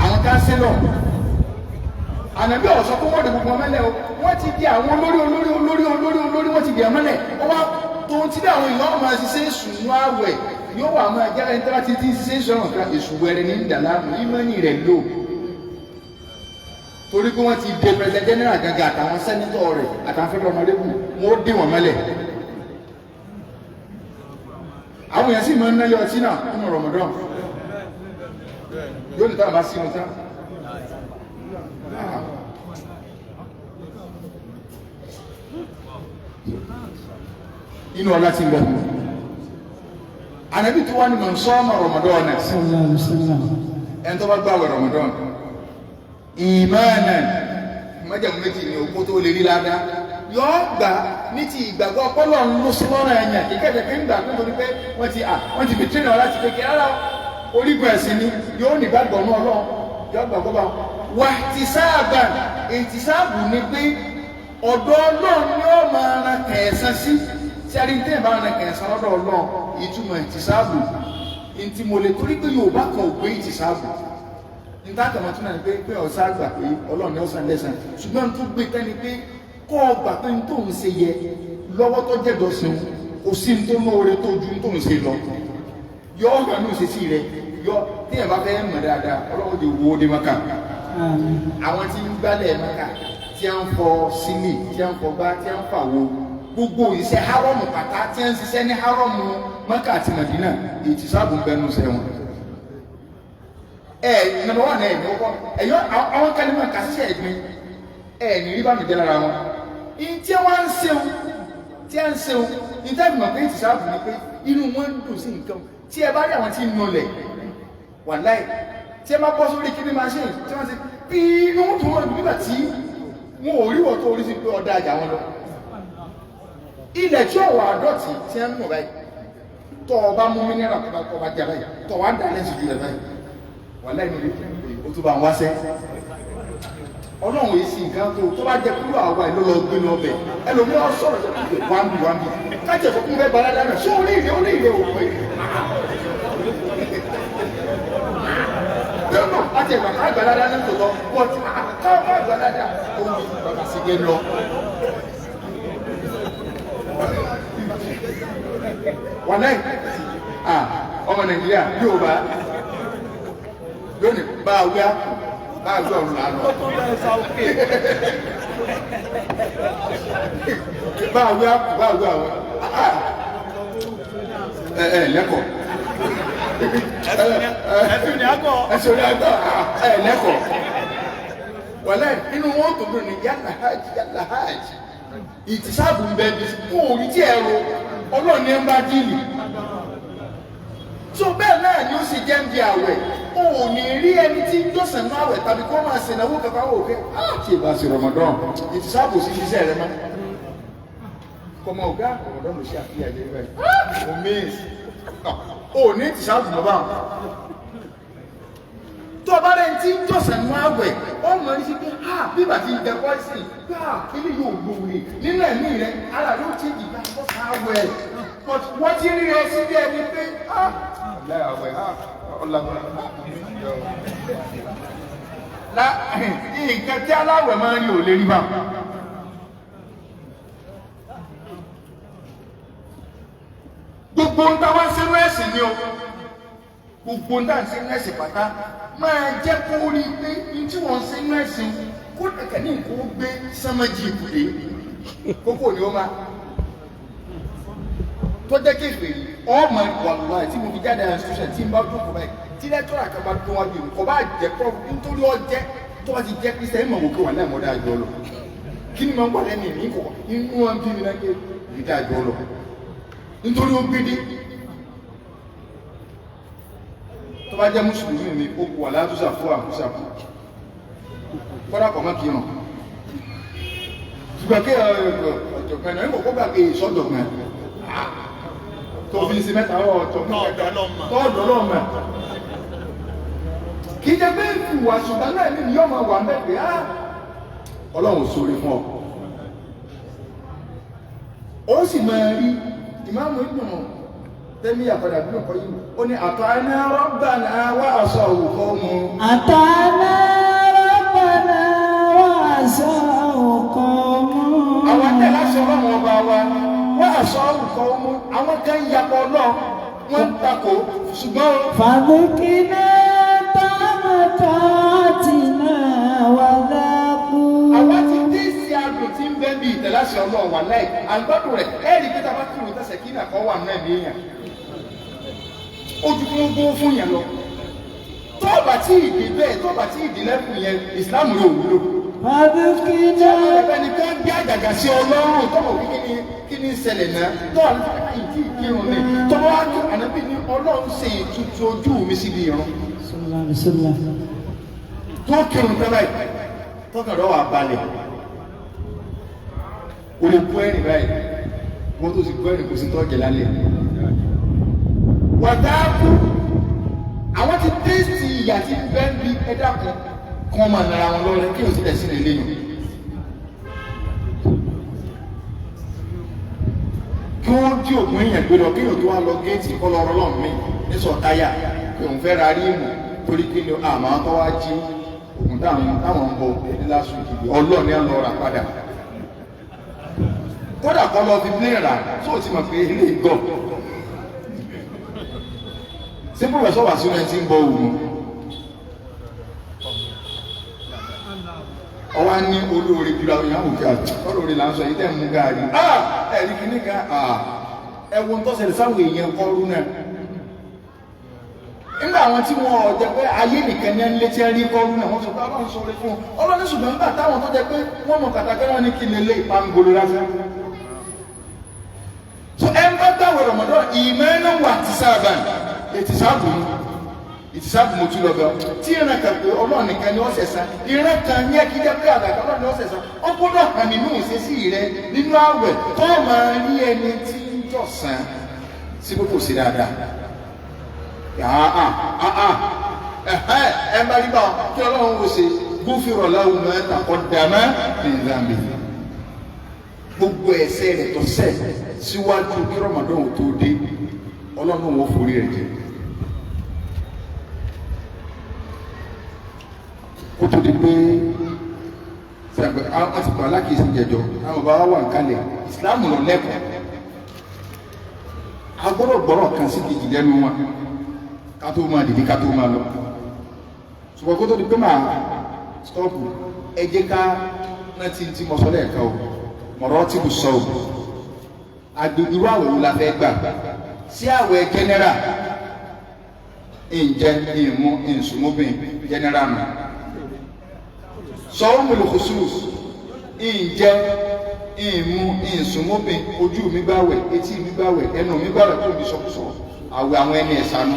àwọn councillor. Ànàbí ọ̀sọ́ kó wọ́n dè gbogbo wọn mọ́lẹ̀ o. Wọ́n ti di àwọn olórí olórí olórí olórí olórí, wọ́n ti di àwọn mọ́lẹ̀. Wọ́n wá tòun ti dé àwọn èèyàn máa ṣiṣẹ́ sùnú àwẹ̀, yóò wà máa jẹ́ ẹni tó bá ti ti ṣiṣẹ́ sọ̀rọ̀ kan èṣù wẹrẹ ní ìdàlámù ìmọ̀nì rẹ̀ lò. Torí pé wọ́n ti de president general gangan àtàwọn sẹ́nitọ̀ rẹ̀ àtàwọn federal honorable, wọ́n ó dé wọn mọ́lẹ̀. Àwọn èèyàn sì máa ń náyọ ọtí náà nínú Ramadan. Yóò ní táwọn bá sínú tán. Inú ọlá ti ń bẹ. Ànábì tó wá ní mọ̀ sọ́ọ́mọ̀ Ramadan náà. Sallallahu alaihi wasallam. Ẹni tó bá gbààwẹ̀ Ramadan ìmánà májàmú méjì ní okó tó lè rí ládàá yóò gbà ní ti ìgbàgbọ́ ọpọlọ ń lọ sí lọ́rọ̀ ẹ̀yàn kíkẹ́jẹ́ pé ń gbà pé torí pé wọ́n ti wọ́n ti fi tírínà láti kékeré rárá orígun ẹ̀sìn ni yóò ní gbàgbọ́ ní Ọlọ́run yóò gbàgbọ́ bá wà tí sáàbà ètí sáàbù ni pé ọ̀dọ̀ Ọlọ́run ni ó máa ran kẹ̀ẹ̀sán sí tí a rí tẹ́yìn bá ran kẹ̀ẹ̀sán lọ́dọ̀ Ọlọ́run ìtumọ̀ ètí sáàbù ntí mo lè torí pé Yorùbá kan ò gbé ètí sáàbù níta kàmá tún náà ni pé pé ọ̀sá gbà pé Ọlọ́run ní ọ̀sán lẹ́sàn ṣùgbọ́n tó gbé tán ni pé kọ́ ọ gbà pé n tó ń ṣe yẹ lọ́wọ́ tó jẹ́jọ́ sí un kò sí n tó lóore tó ju n tó ń ṣe lọ yọ ọ́ hàn ní òṣèṣì rẹ yọ téèyàn bá fẹ́ mọ̀ dáadáa Ọlọ́run ti wo dé Maka. Àwọn tí ń gbálẹ̀ Maka tí a ń fọ sílì tí a ń fọ gbá tí a ń fà wo gbogbo iṣẹ́ hárọ́mù pátá tí a ń ṣiṣẹ́ ní hárọ́mù Maka àti Màdínà ìtìsáàbù ń bẹnu sẹ́wọ̀n. Ẹ number one ẹ ní ọkọ ẹyọ àwọn kálímà kàṣíṣe ẹ̀gbin ẹ ní rí bámi jẹ lára wọn. Ntí wọn ń ṣeun tí ẹ ń ṣeun ní táìpì mọ̀ pé ìtìsáàbù ni pé inú wọn ń dùn sí nǹkan tí ẹ bá rí àwọn tí ń nọlẹ̀ wàláì tí ẹ bá bọ́ sórí kíní machine tí wọ́n ti bí inú tó wọn nígbà tí wọn ò rí wọ́n tó orí sí pé ọ̀dà àjà wọn lọ. Ilẹ̀ tí ọ̀wọ̀ àdọ́tì tí ẹ ń nù báyìí tọ́ ọ bá mú mineral tó bá kọ́ bá jà báyìí tọ́ wá dà lẹ́sìn jù rẹ̀ báyìí wàláì ní o tó bá ń wáṣẹ́. Ọlọ́run yìí sì nǹkan tó bá jẹ kúrò àwa ìlú lọ gbé lọ bẹ̀ ẹlòmíràn sọ̀rọ̀ sọ pé wáńbì wáńbì kájẹ̀ sọ fún bẹ́ẹ̀ balada náà ṣé orí ìrẹ́ orí ìrẹ́ òpè. Lọ́nà àti ẹ̀gbà ká gbalada náà tó lọ but káwọn bá gbalada òun bàbá sì gé lọ. Wàláì ọmọ Nàìjíríà yóò bá lónìí bá a wíwá bá a gbọ́ ọ̀run lànà. Bá a wíwá bá a wíwá wọn. Ẹ ẹ lẹ́kọ̀ọ́. Ẹ̀sùn ni àgọ́. Ẹ̀sùn ni àgọ́ ẹ lẹ́kọ̀ọ́. Wàlẹ́ inú wọn tó dùn ní yàlá hajj yàlá hajj. Ìtìsáàbù ń bẹ bí kó orí tí ẹ ro Ọlọ́run ní ẹ ń bá díìlì. So bẹ́ẹ̀ náà ni ó sì jẹ́ ń di àwẹ̀. O ò ní rí ẹni tí ń jọ́sìn náà àwẹ̀ tàbí kó máa ṣe ìnáwó kankan wò pé á tí ì bá ṣe Ramadan ìtìsáàbò sí iṣẹ́ rẹ mọ́. Kọmọ ọ̀gá Ramadan ló ṣe àfihàn jẹ́ báyìí. O miss. O ò ní ìtìsáàbò mọ́ báwọn. Tó o bá rẹ̀ tí ń jọ́sìn náà àwẹ̀, ó mọ̀ ní sí pé ha bí bàtí ń jẹ pọ́ìsì gbà ilé yóò gbòòrè nínú ẹ̀mí rẹ ara ló ti dìgbà sọ́sà àwẹ̀. But wọ́n ti rí rẹ sí bí ẹni pé ah nǹkan tí aláwẹ̀ máa ń rí ò lè rí bá. Gbogbo ń tá wá sínú ẹ̀sìn ni o gbogbo ń tá sínú ẹ̀sìn pátá máa jẹ́ kó rí pé ní tí wọ́n sínú ẹ̀sìn kó dẹ̀kẹ́ ní nǹkan ó gbé sánmọ́jì ìkùdé kókó ni ó máa tó jẹ́ kéfèé ọmọ wàlúwà tí mo fi jáde institution tí n bá dúró báyìí tí lẹ́tọ́rà kan bá dún wájú mi kò bá jẹ́ prof nítorí ọjẹ́ tó bá ti jẹ́ kristian mọ̀ wò kí wà láì mọ̀ dáa jọ lọ kí ni màá wà lẹ́nu mi kọ̀ inú wọn bí mi náà ké mi dáa jọ lọ nítorí ó gbé dé tó bá jẹ́ mùsùlùmí mi ó kù wà látúnṣà fún àkúṣà kù kọ́dà kọ̀ mọ́ kí hàn ṣùgbọ́n kí ọ̀jọ̀gbọ́n náà ń kọ́ gbàgbé ìsọ̀dọ̀gbọ́n. Tó fi sí mẹ́ta ọ̀tọ̀ tọ́ọ̀dọ̀ lọ́mọ. Kì í jẹ́ pé ìwà ṣùgbọ́n náà ní yóò máa wà mẹ́pẹ́ á. Ọlọ́run sórí fún ọ. Ó sì máa rí ìmáàmù ìdùnnú tẹ́mí àpàdà bí nǹkan yìí. Ó ní àtọ́ aná rọ́bà náà wá aṣọ òkò mu. أطعنا ربنا وعصاه قوم Àwọn tẹ̀lé aṣọ ọlọ́run ọba wa wá aṣọ òkò mu. Àwọn kan yapọ̀ ọlọ́run wọ́n ń takò ṣùgbọ́n فذقنا طعم طاعتنا وذاقوا àwa ti dé sí adùn tí ń bẹ bí ìtẹ̀láṣẹ ọlọ́run wà láì àgbàdo rẹ̀ ẹ̀rí pé tábà kírun tẹ̀sẹ̀ kí nàkọ́ wà náà ní èèyàn ojú kí wọ́n gbówó fún yẹn lọ tọ́ọ̀bà tí ìdí bẹ́ẹ̀ tọ́ọ̀bà tí ìdí lẹ́kùn yẹn ìsìláàmù rẹ̀ ò wúlò فذقنا ẹni tó ń gbé àjàgà sí ọlọ́run tọ́wọ̀ kí ni kí ni ṣẹlẹ̀ náà tọ́wọ̀ àti ìdí ìkírun ni tọ́wọ́ á tó ànábì ní ọlọ́run ṣe ìtutù ojú mi síbi ìrun صلى الله عليه وسلم tó kírun tán báyìí tọkàn rẹ wà balẹ̀ o lè kú ẹ̀rìn báyìí wọ́n tó sì kú ẹ̀rìn kò sí tọ́jẹ̀ lálẹ́ wàtáàkú àwọn ti tẹ́sì ìyà tí bẹ́ẹ̀ bí ẹ̀dá kan kí wọ́n máa nara wọn lọ́rẹ́ kí o sì tẹ̀sí lè léyìn kí wọ́n jí ògùn èèyàn gbé lọ kí o tó wá lọ géètì kọ́ lọ rọlọ́n mi ní sọ táyà pé òun fẹ́ ra ríìmù torí kí ni àmọ́ tó wá jí ògùn táwọn ń bọ ẹni lásù ìdìbò ọlọ́ọ̀ni á lọ rà padà kódà kọ́ lọ fi plane rà tó o ti mọ̀ pé ilé ìgọ̀ ṣé pọfẹsọ wà sínú ẹ ti ń bọ ògùn ọwọ́ á ní olóore jùlọ àwọn èèyàn òkè àti olóore là ń sọ yìí tẹ̀ ń mú gaari ẹ̀rí kìíní kan ẹ̀wọ̀n tó ṣẹlẹ̀ sáwọn èèyàn kọ́rú náà nígbà àwọn tí wọn ò jẹ pé ayé nìkan ní ẹni létí ẹrí kọ́rú náà wọ́n sọ pé ọlọ́run sọ fún un ọlọ́run ṣùgbọ́n nígbà táwọn tó jẹ pé wọ́n mọ kàtàkì wọn ní kí lè lé ìpangolo lásán. So ẹ ń bá gbàwé Ramadan ìmọ̀ wà ti sábà ètì sáàbù mu ètì sáàbù mo tún lọ bẹ tí ìran kan pé ọlọ́run nìkan ni ó ṣẹ̀san ìran kan ní ẹkí jẹ́ pé àgbàdo ọlọ́run ni ó ṣẹ̀san ó gbọ́dọ̀ hàn nínú ìṣesí rẹ nínú àwẹ̀ tó máa rí ẹni tí ń jọ̀sán sí pé kò sí dáadáa ẹ bá rí bá kí ọlọ́run ó ṣe gúfìrọ̀ láwùmọ́ mẹ́ta ọ̀dàmẹ́ nìzàmbì gbogbo ẹ̀ṣẹ̀ rẹ̀ tó ṣẹ̀ síwájú kí Ramadan ò tó dé ọlọ́run ò forí rẹ̀ jẹ kó tó di pé sàgbẹ́ àwọn ti kọ́ alákìísí jẹjọ àwọn bàbá wà ń kalẹ̀ ìsìláàmù lọ lẹ́kọ̀ọ́ a gbọ́dọ̀ gbọ́rọ̀ kan sí kejì lẹ́nu wọn ká tó máa dìde ká tó máa lọ ṣùgbọ́n kó tó di pé máa stọ́ọ̀pù ẹ jẹ́ ká rántí tí mo sọ lẹ́ẹ̀kan o mọ̀rọ́ tí mo sọ o agbègbè irú àwẹ̀ wo la fẹ́ gbà sí àwẹ̀ general ǹjẹ́ ìmú ìsúnmọ́bìn general nù sọ́wọ́n khusus ǹjẹ́ ìmú ìsúnmọ́bìn ojú mi gbàwẹ̀ etí mi gbàwẹ̀ ẹnu mi gbàwẹ̀ kó mi sọkúsọ àwẹ̀ àwọn ẹni ẹ̀sà nù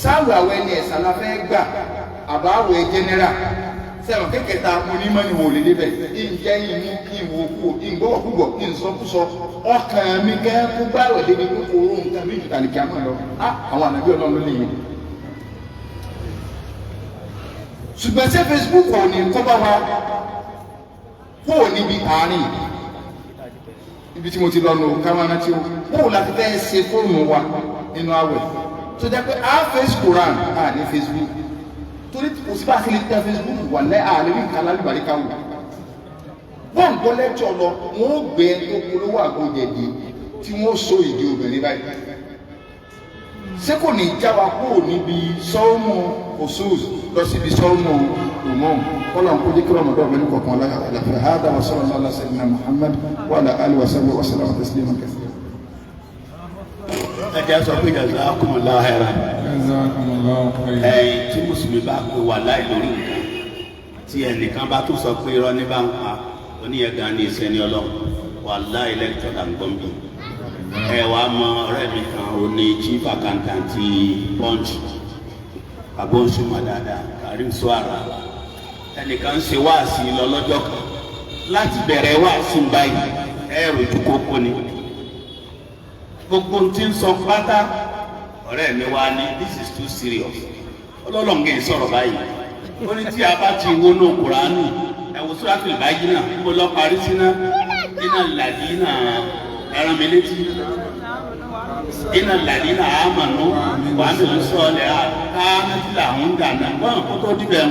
sáwẹ̀ àwọn ẹni ẹ̀sà la fẹ́ gbà àbáwẹ̀ general sẹ́wọ̀n kékẹta onímọ̀ ni wò lè débẹ̀ ǹjẹ́ ìmú ìwòkú ìgbọ́wọ̀kúgbọ̀ ìsọkúsọ ọkàn mi kẹ́ kó gbàwẹ̀ débi kókòrò nǹkan mi jù tàlìkì àmọ́ lọ àwọn ànábì ọlọ́run ló lè yẹn. Ṣùgbọ́n ṣé Facebook ò ní kọ́ bá wa kó o níbi àárín ibi tí mo ti lọ nù káwọn tí ó kó o láti fẹ́ ṣe fóònù wa nínú àwẹ̀ tó jẹ́ pé a face Quran a ní Facebook torí kò sí bá a ṣe lè tẹ Facebook wà lẹ́ àlè ní nǹkan alálùbáríkà wò wọ́n gbọ́ lẹ́jọ́ lọ wọ́n ó gbé ẹni tó polówó àgbo jẹ̀dí tí wọ́n so ìdí obìnrin báyìí ṣé kò ní já wa kúrò níbi sọ́ọ̀mù khusus lọ síbi sọ́ọ̀mù umum kọ́lọ̀ ń kó jẹ́ kí Ramadan ọ̀gbẹ́ni kọ̀ọ̀kan aláfẹ́ hádà wa sallallahu ala sayyidina Muhammad wa ala alihi wa sahbihi wa sallama tasliman kathira. Ẹ jẹ́ sọ pé jazakumullahu khairan. Jazakumullahu khairan. Ẹ̀yin tí mùsùlùmí bá pè wà láì lórí nǹkan tí ẹnìkan bá tún sọ pé irọ́ ní bá ń pa oníyẹn gan ní ìsẹ́ni ọlọ́run wà láì lẹ́kítọ̀ là ń gbọ́n bí. Ẹ wàá mọ ọ̀rẹ́ mi kan ó ní chief accountant ti Punch abóńsùnmọ̀ dáadáa Karim Suara ẹnìkan ń ṣe wáàsí lọ lọ́jọ́ kan láti bẹ̀rẹ̀ wáàsí báyìí ẹ rojú kókó ni Gbogbo tí ń sọ pátá, ọ̀rẹ́ mi wá ní, "This is too serious." Ọlọ́lọ́ngẹ̀ ń sọ̀rọ̀ báyìí. Ó ní tí a bá ti wọnú Kùránì, ẹ wo Suratul Bayyinah, níbo lọ parí sí náà? Iná làdínà ẹran mi létí, iná làdínà àmànú wàá mi ń sọ ọ́ káàmì làwọn ń dànù wọn kó tó dibẹ̀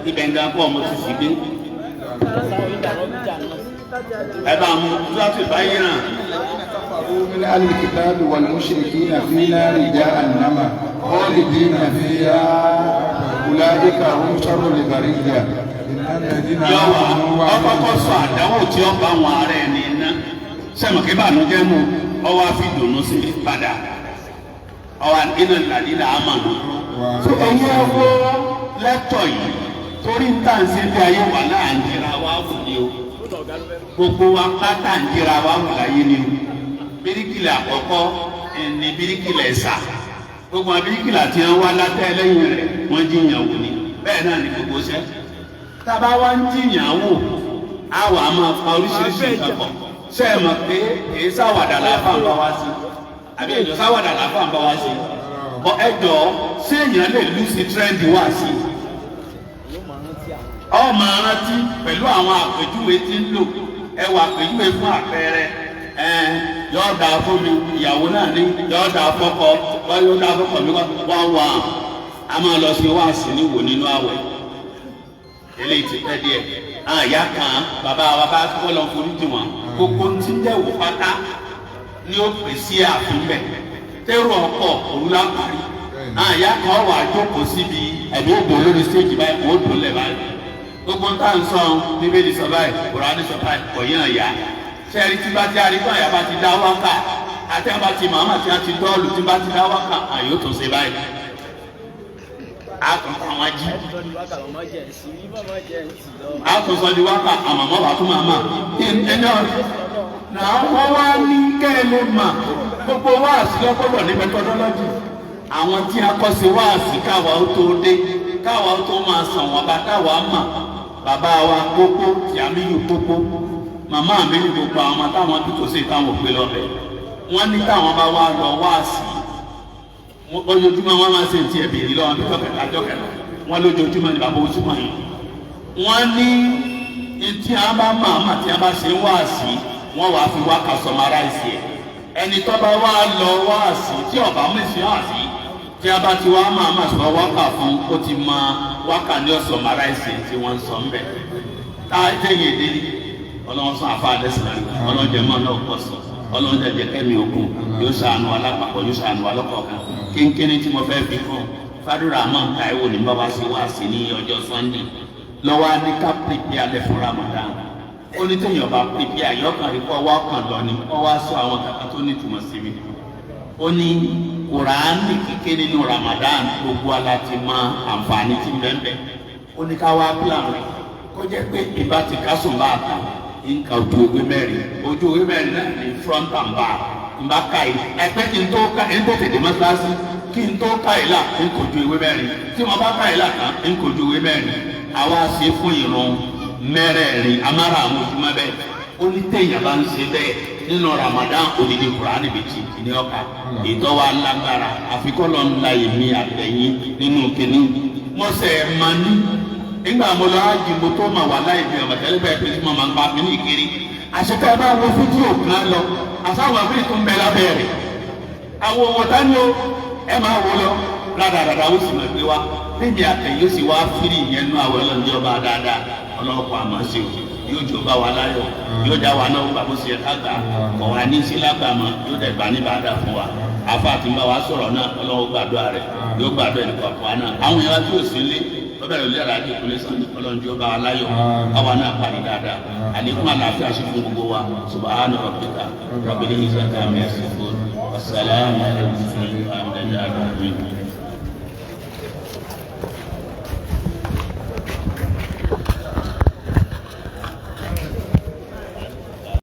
ibẹ̀ ń gan kọ́ ọmọ ti sì gbé. Ẹ bá mú Suratul Bayyinah. من أهل الكتاب والمشركين في نار جهنم خالدين فيها أولئك هم شر البرية. Yọ wá ọkọ̀kọ̀ sọ àdánwò tí ó bá wọn ara ẹni iná sẹ́mi kí bànújẹ́ mu, ọwọ́ àfi dùnú sí i padà, ọwọ́ iná làdínà àmàlù. So ẹ̀yin ẹ wo lẹ́tọ̀ yìí, torí ń tà ń ṣe bí ayé wà láàǹdíra wa wù ní o. Gbogbo wa pátá ń jíra wa wù láyé ni o. Bíríkìlà àkọ́kọ́ ní bíríkìlà ẹ̀sà, gbogbo àwọn bíríkìlà tí wọ́n wá látẹ́ lẹ́yìn rẹ̀, wọ́n jíyàn wò ni. Bẹ́ẹ̀ náà ni gbogbo iṣẹ́ tábà wá ń jiyàn wò, á wà á máa fa oríṣiríṣi nǹkan pọ̀. Ṣé ẹ mọ̀ pé èyí sáwàdà làáfà ń bá wá sí, àbí ẹjọ́ sáwàdà làáfà ń bá wá sí ọ? Ẹjọ́, ṣé èèyàn lè lose trend wá sí? Ọ máa rántí pẹ̀lú àwọn àpèjúwe tí ń lò. Ẹ wà àpèjúwe fún àpẹẹrẹ ẹ, yọọ dáa fún mi, ìyàwó náà ní yọọ dáa fọ́kọ, wọ́n yóò dáa fọ́kọ mi wá wá. A máa lọ sí wáàsí ní wò nínú àwẹ̀. Eléyìí ti pẹ́ díẹ̀. Àyà kan bàbá wa bá kọ́ lọ forí jì wọ́n, gbogbo tí ń jẹ́ wò pátá ní ó pè sí ààfin bẹ̀ tẹ́rù ọkọ̀ òru la parí. Àyà kan wà jókòó síbi ẹ̀mí ògbó lórí stage báyìí, kò dùn lẹ̀ báyìí. Gbogbo ń tà ń sọ, Bíbélì sọ báyìí, Kùránì sọ báyìí, kò yẹn àyà sẹ́ẹ̀rì tí bá ti àríkọ́ àyà bá ti dá wákà àti àbá ti màmá tí a ti dọ́ọ̀lù tí bá ti dá wákà, àyò tó ṣe báyìí, a tún pa wọn jí, a tún sọ di wákà àmàmọ́ wà tún màmá ẹni náà. Wọ́n wá ní kẹ́lẹ́ mà gbogbo wáàsí lọ́gbọ́dọ̀ ní methodology. Àwọn tí a kọ́ sí wáàsí, káwa ó tó dé, káwa ó tó máa sàn wọn bá káwa mà. Bàbá wa Pópó Tìámíyù Pópó, màmá mi ní gbogbo àwọn ọmọ táwọn bí kò sí táwọn òpè lọ́bẹ̀. Wọ́n ní táwọn bá wá lọ wáàsí ojoojúmọ́, wọn máa ṣe ti ẹ̀bì lọ́wọ́ bí jọ́kẹ̀ta jọ́kẹ̀ta wọn lójoojúmọ́ ní bàbá ojúmọ́ yìí. Wọ́n ní tí a bá màmá tí a bá ṣe wáàsí, wọ́n wàá fi wákà summarize ẹ̀. Ẹni tó bá wá lọ wáàsí tí ọba mú sí wáàsí, tí a bá ti wá màmá sọ wákà fún, ó ti mọ wákà ní summarize tí wọ́n ń sọ ń bẹ̀. Tá a jẹ́yìn èdè ọlọ́wọ́n sọ àfa àdẹ́sìn, ọlọ́jẹ́ mọ́ náà pọ̀ sí, ọlọ́run jẹjẹ kẹ́mi ogun, yóò ṣàánú alápapọ̀, yóò ṣàánú alọ́kọ̀ọ̀kan. Kínkínní tí mo fẹ́ fi kún, Fàdúrà Táíwò ní bàbá sí wá sí ní ọjọ́ Sunday lọ́wọ́ á ní ká prepare alẹ́ fún Ramadan. Ó ní téèyàn bá prepare, yọkàn rí kọ́ wá kàn lọ ni. Ó wá sọ àwọn kàkà tó ní ìtumọ̀ sí mi. Ó ní Kùránì kíké nínú Ramadan, gbogbo ala ti mọ àǹfààní tí bẹ́ẹ̀. Ó ní ká wá plan rẹ̀ kó jẹ́ pé ìbá ti kásùn bá a ta nǹkan ojú ewé mẹ́rin, ojú ewé mẹ́rin náà ní front and back n bá ka yìí ẹgbẹ́ kí n tó ka n tó tètè mọ́sálásí, kí n tó ka yìí là n kò ju ewé mẹ́rin. Tí mo bá ka yìí là tán, n kò ju ewé mẹ́rin. Àwa ṣe fún ìrun mẹ́rẹ̀ẹ̀rin amára àwọn ojúmọ́ bẹ́ẹ̀. Ó ní téèyàn bá ń ṣe bẹ́ẹ̀ nínú Ramadan, odidi Kùránì méjì ní ọkà ìtọ́wà lágbára. Àfikọ́ lọ ńlá èmi àtẹ̀yìn nínú kínní mọ́sẹ̀ máa ní. Nígbà mo lọ ájì, mo tó mà wà láì fi ọmọ tẹ́lẹ̀ bẹ́ẹ̀ pé tí mo máa ń pa mí ní ìkiri àṣetẹ́. Ẹ bá wo fídíò kan lọ, àsáwọn àfihàn tó ń bẹ lábẹ́ rẹ̀, àwọn owó tání o, ẹ máa wo lọ rádaràdà, ó sì máa gbé wá níbi àtẹ̀yìn, ó sì wá fírí ìyẹn nú àwọn ọlọ́njẹ́ ọba dáadáa. Ọlọ́pàá àmọ́ sí o, yóò jọ bá wa láyọ̀, yóò já wa náà gbà bó ṣe ká gbà kọ̀ wá ní sí lágbàmọ́, yóò dẹ̀ gbà ní bàdà fún wa. Afa àti bá wa sọ̀rọ̀ náà, ọlọ́wọ́ gbàdúrà rẹ̀, yóò gbàdúrà ẹnì kọ̀ọ̀kan wa náà. Àwọn èèyàn tí ò sí lé lọ́bẹ̀rẹ̀ lórí àràjì ìkúlẹ̀ sàn, ọlọ́njẹ́ ọba wa láyọ̀, káwa náà parí dáadáa. Àlékún àlàáfíà sí fún gbogbo wa. Subhana rabbika rabbil izzati amma yasifun, wasalaamu alaykum.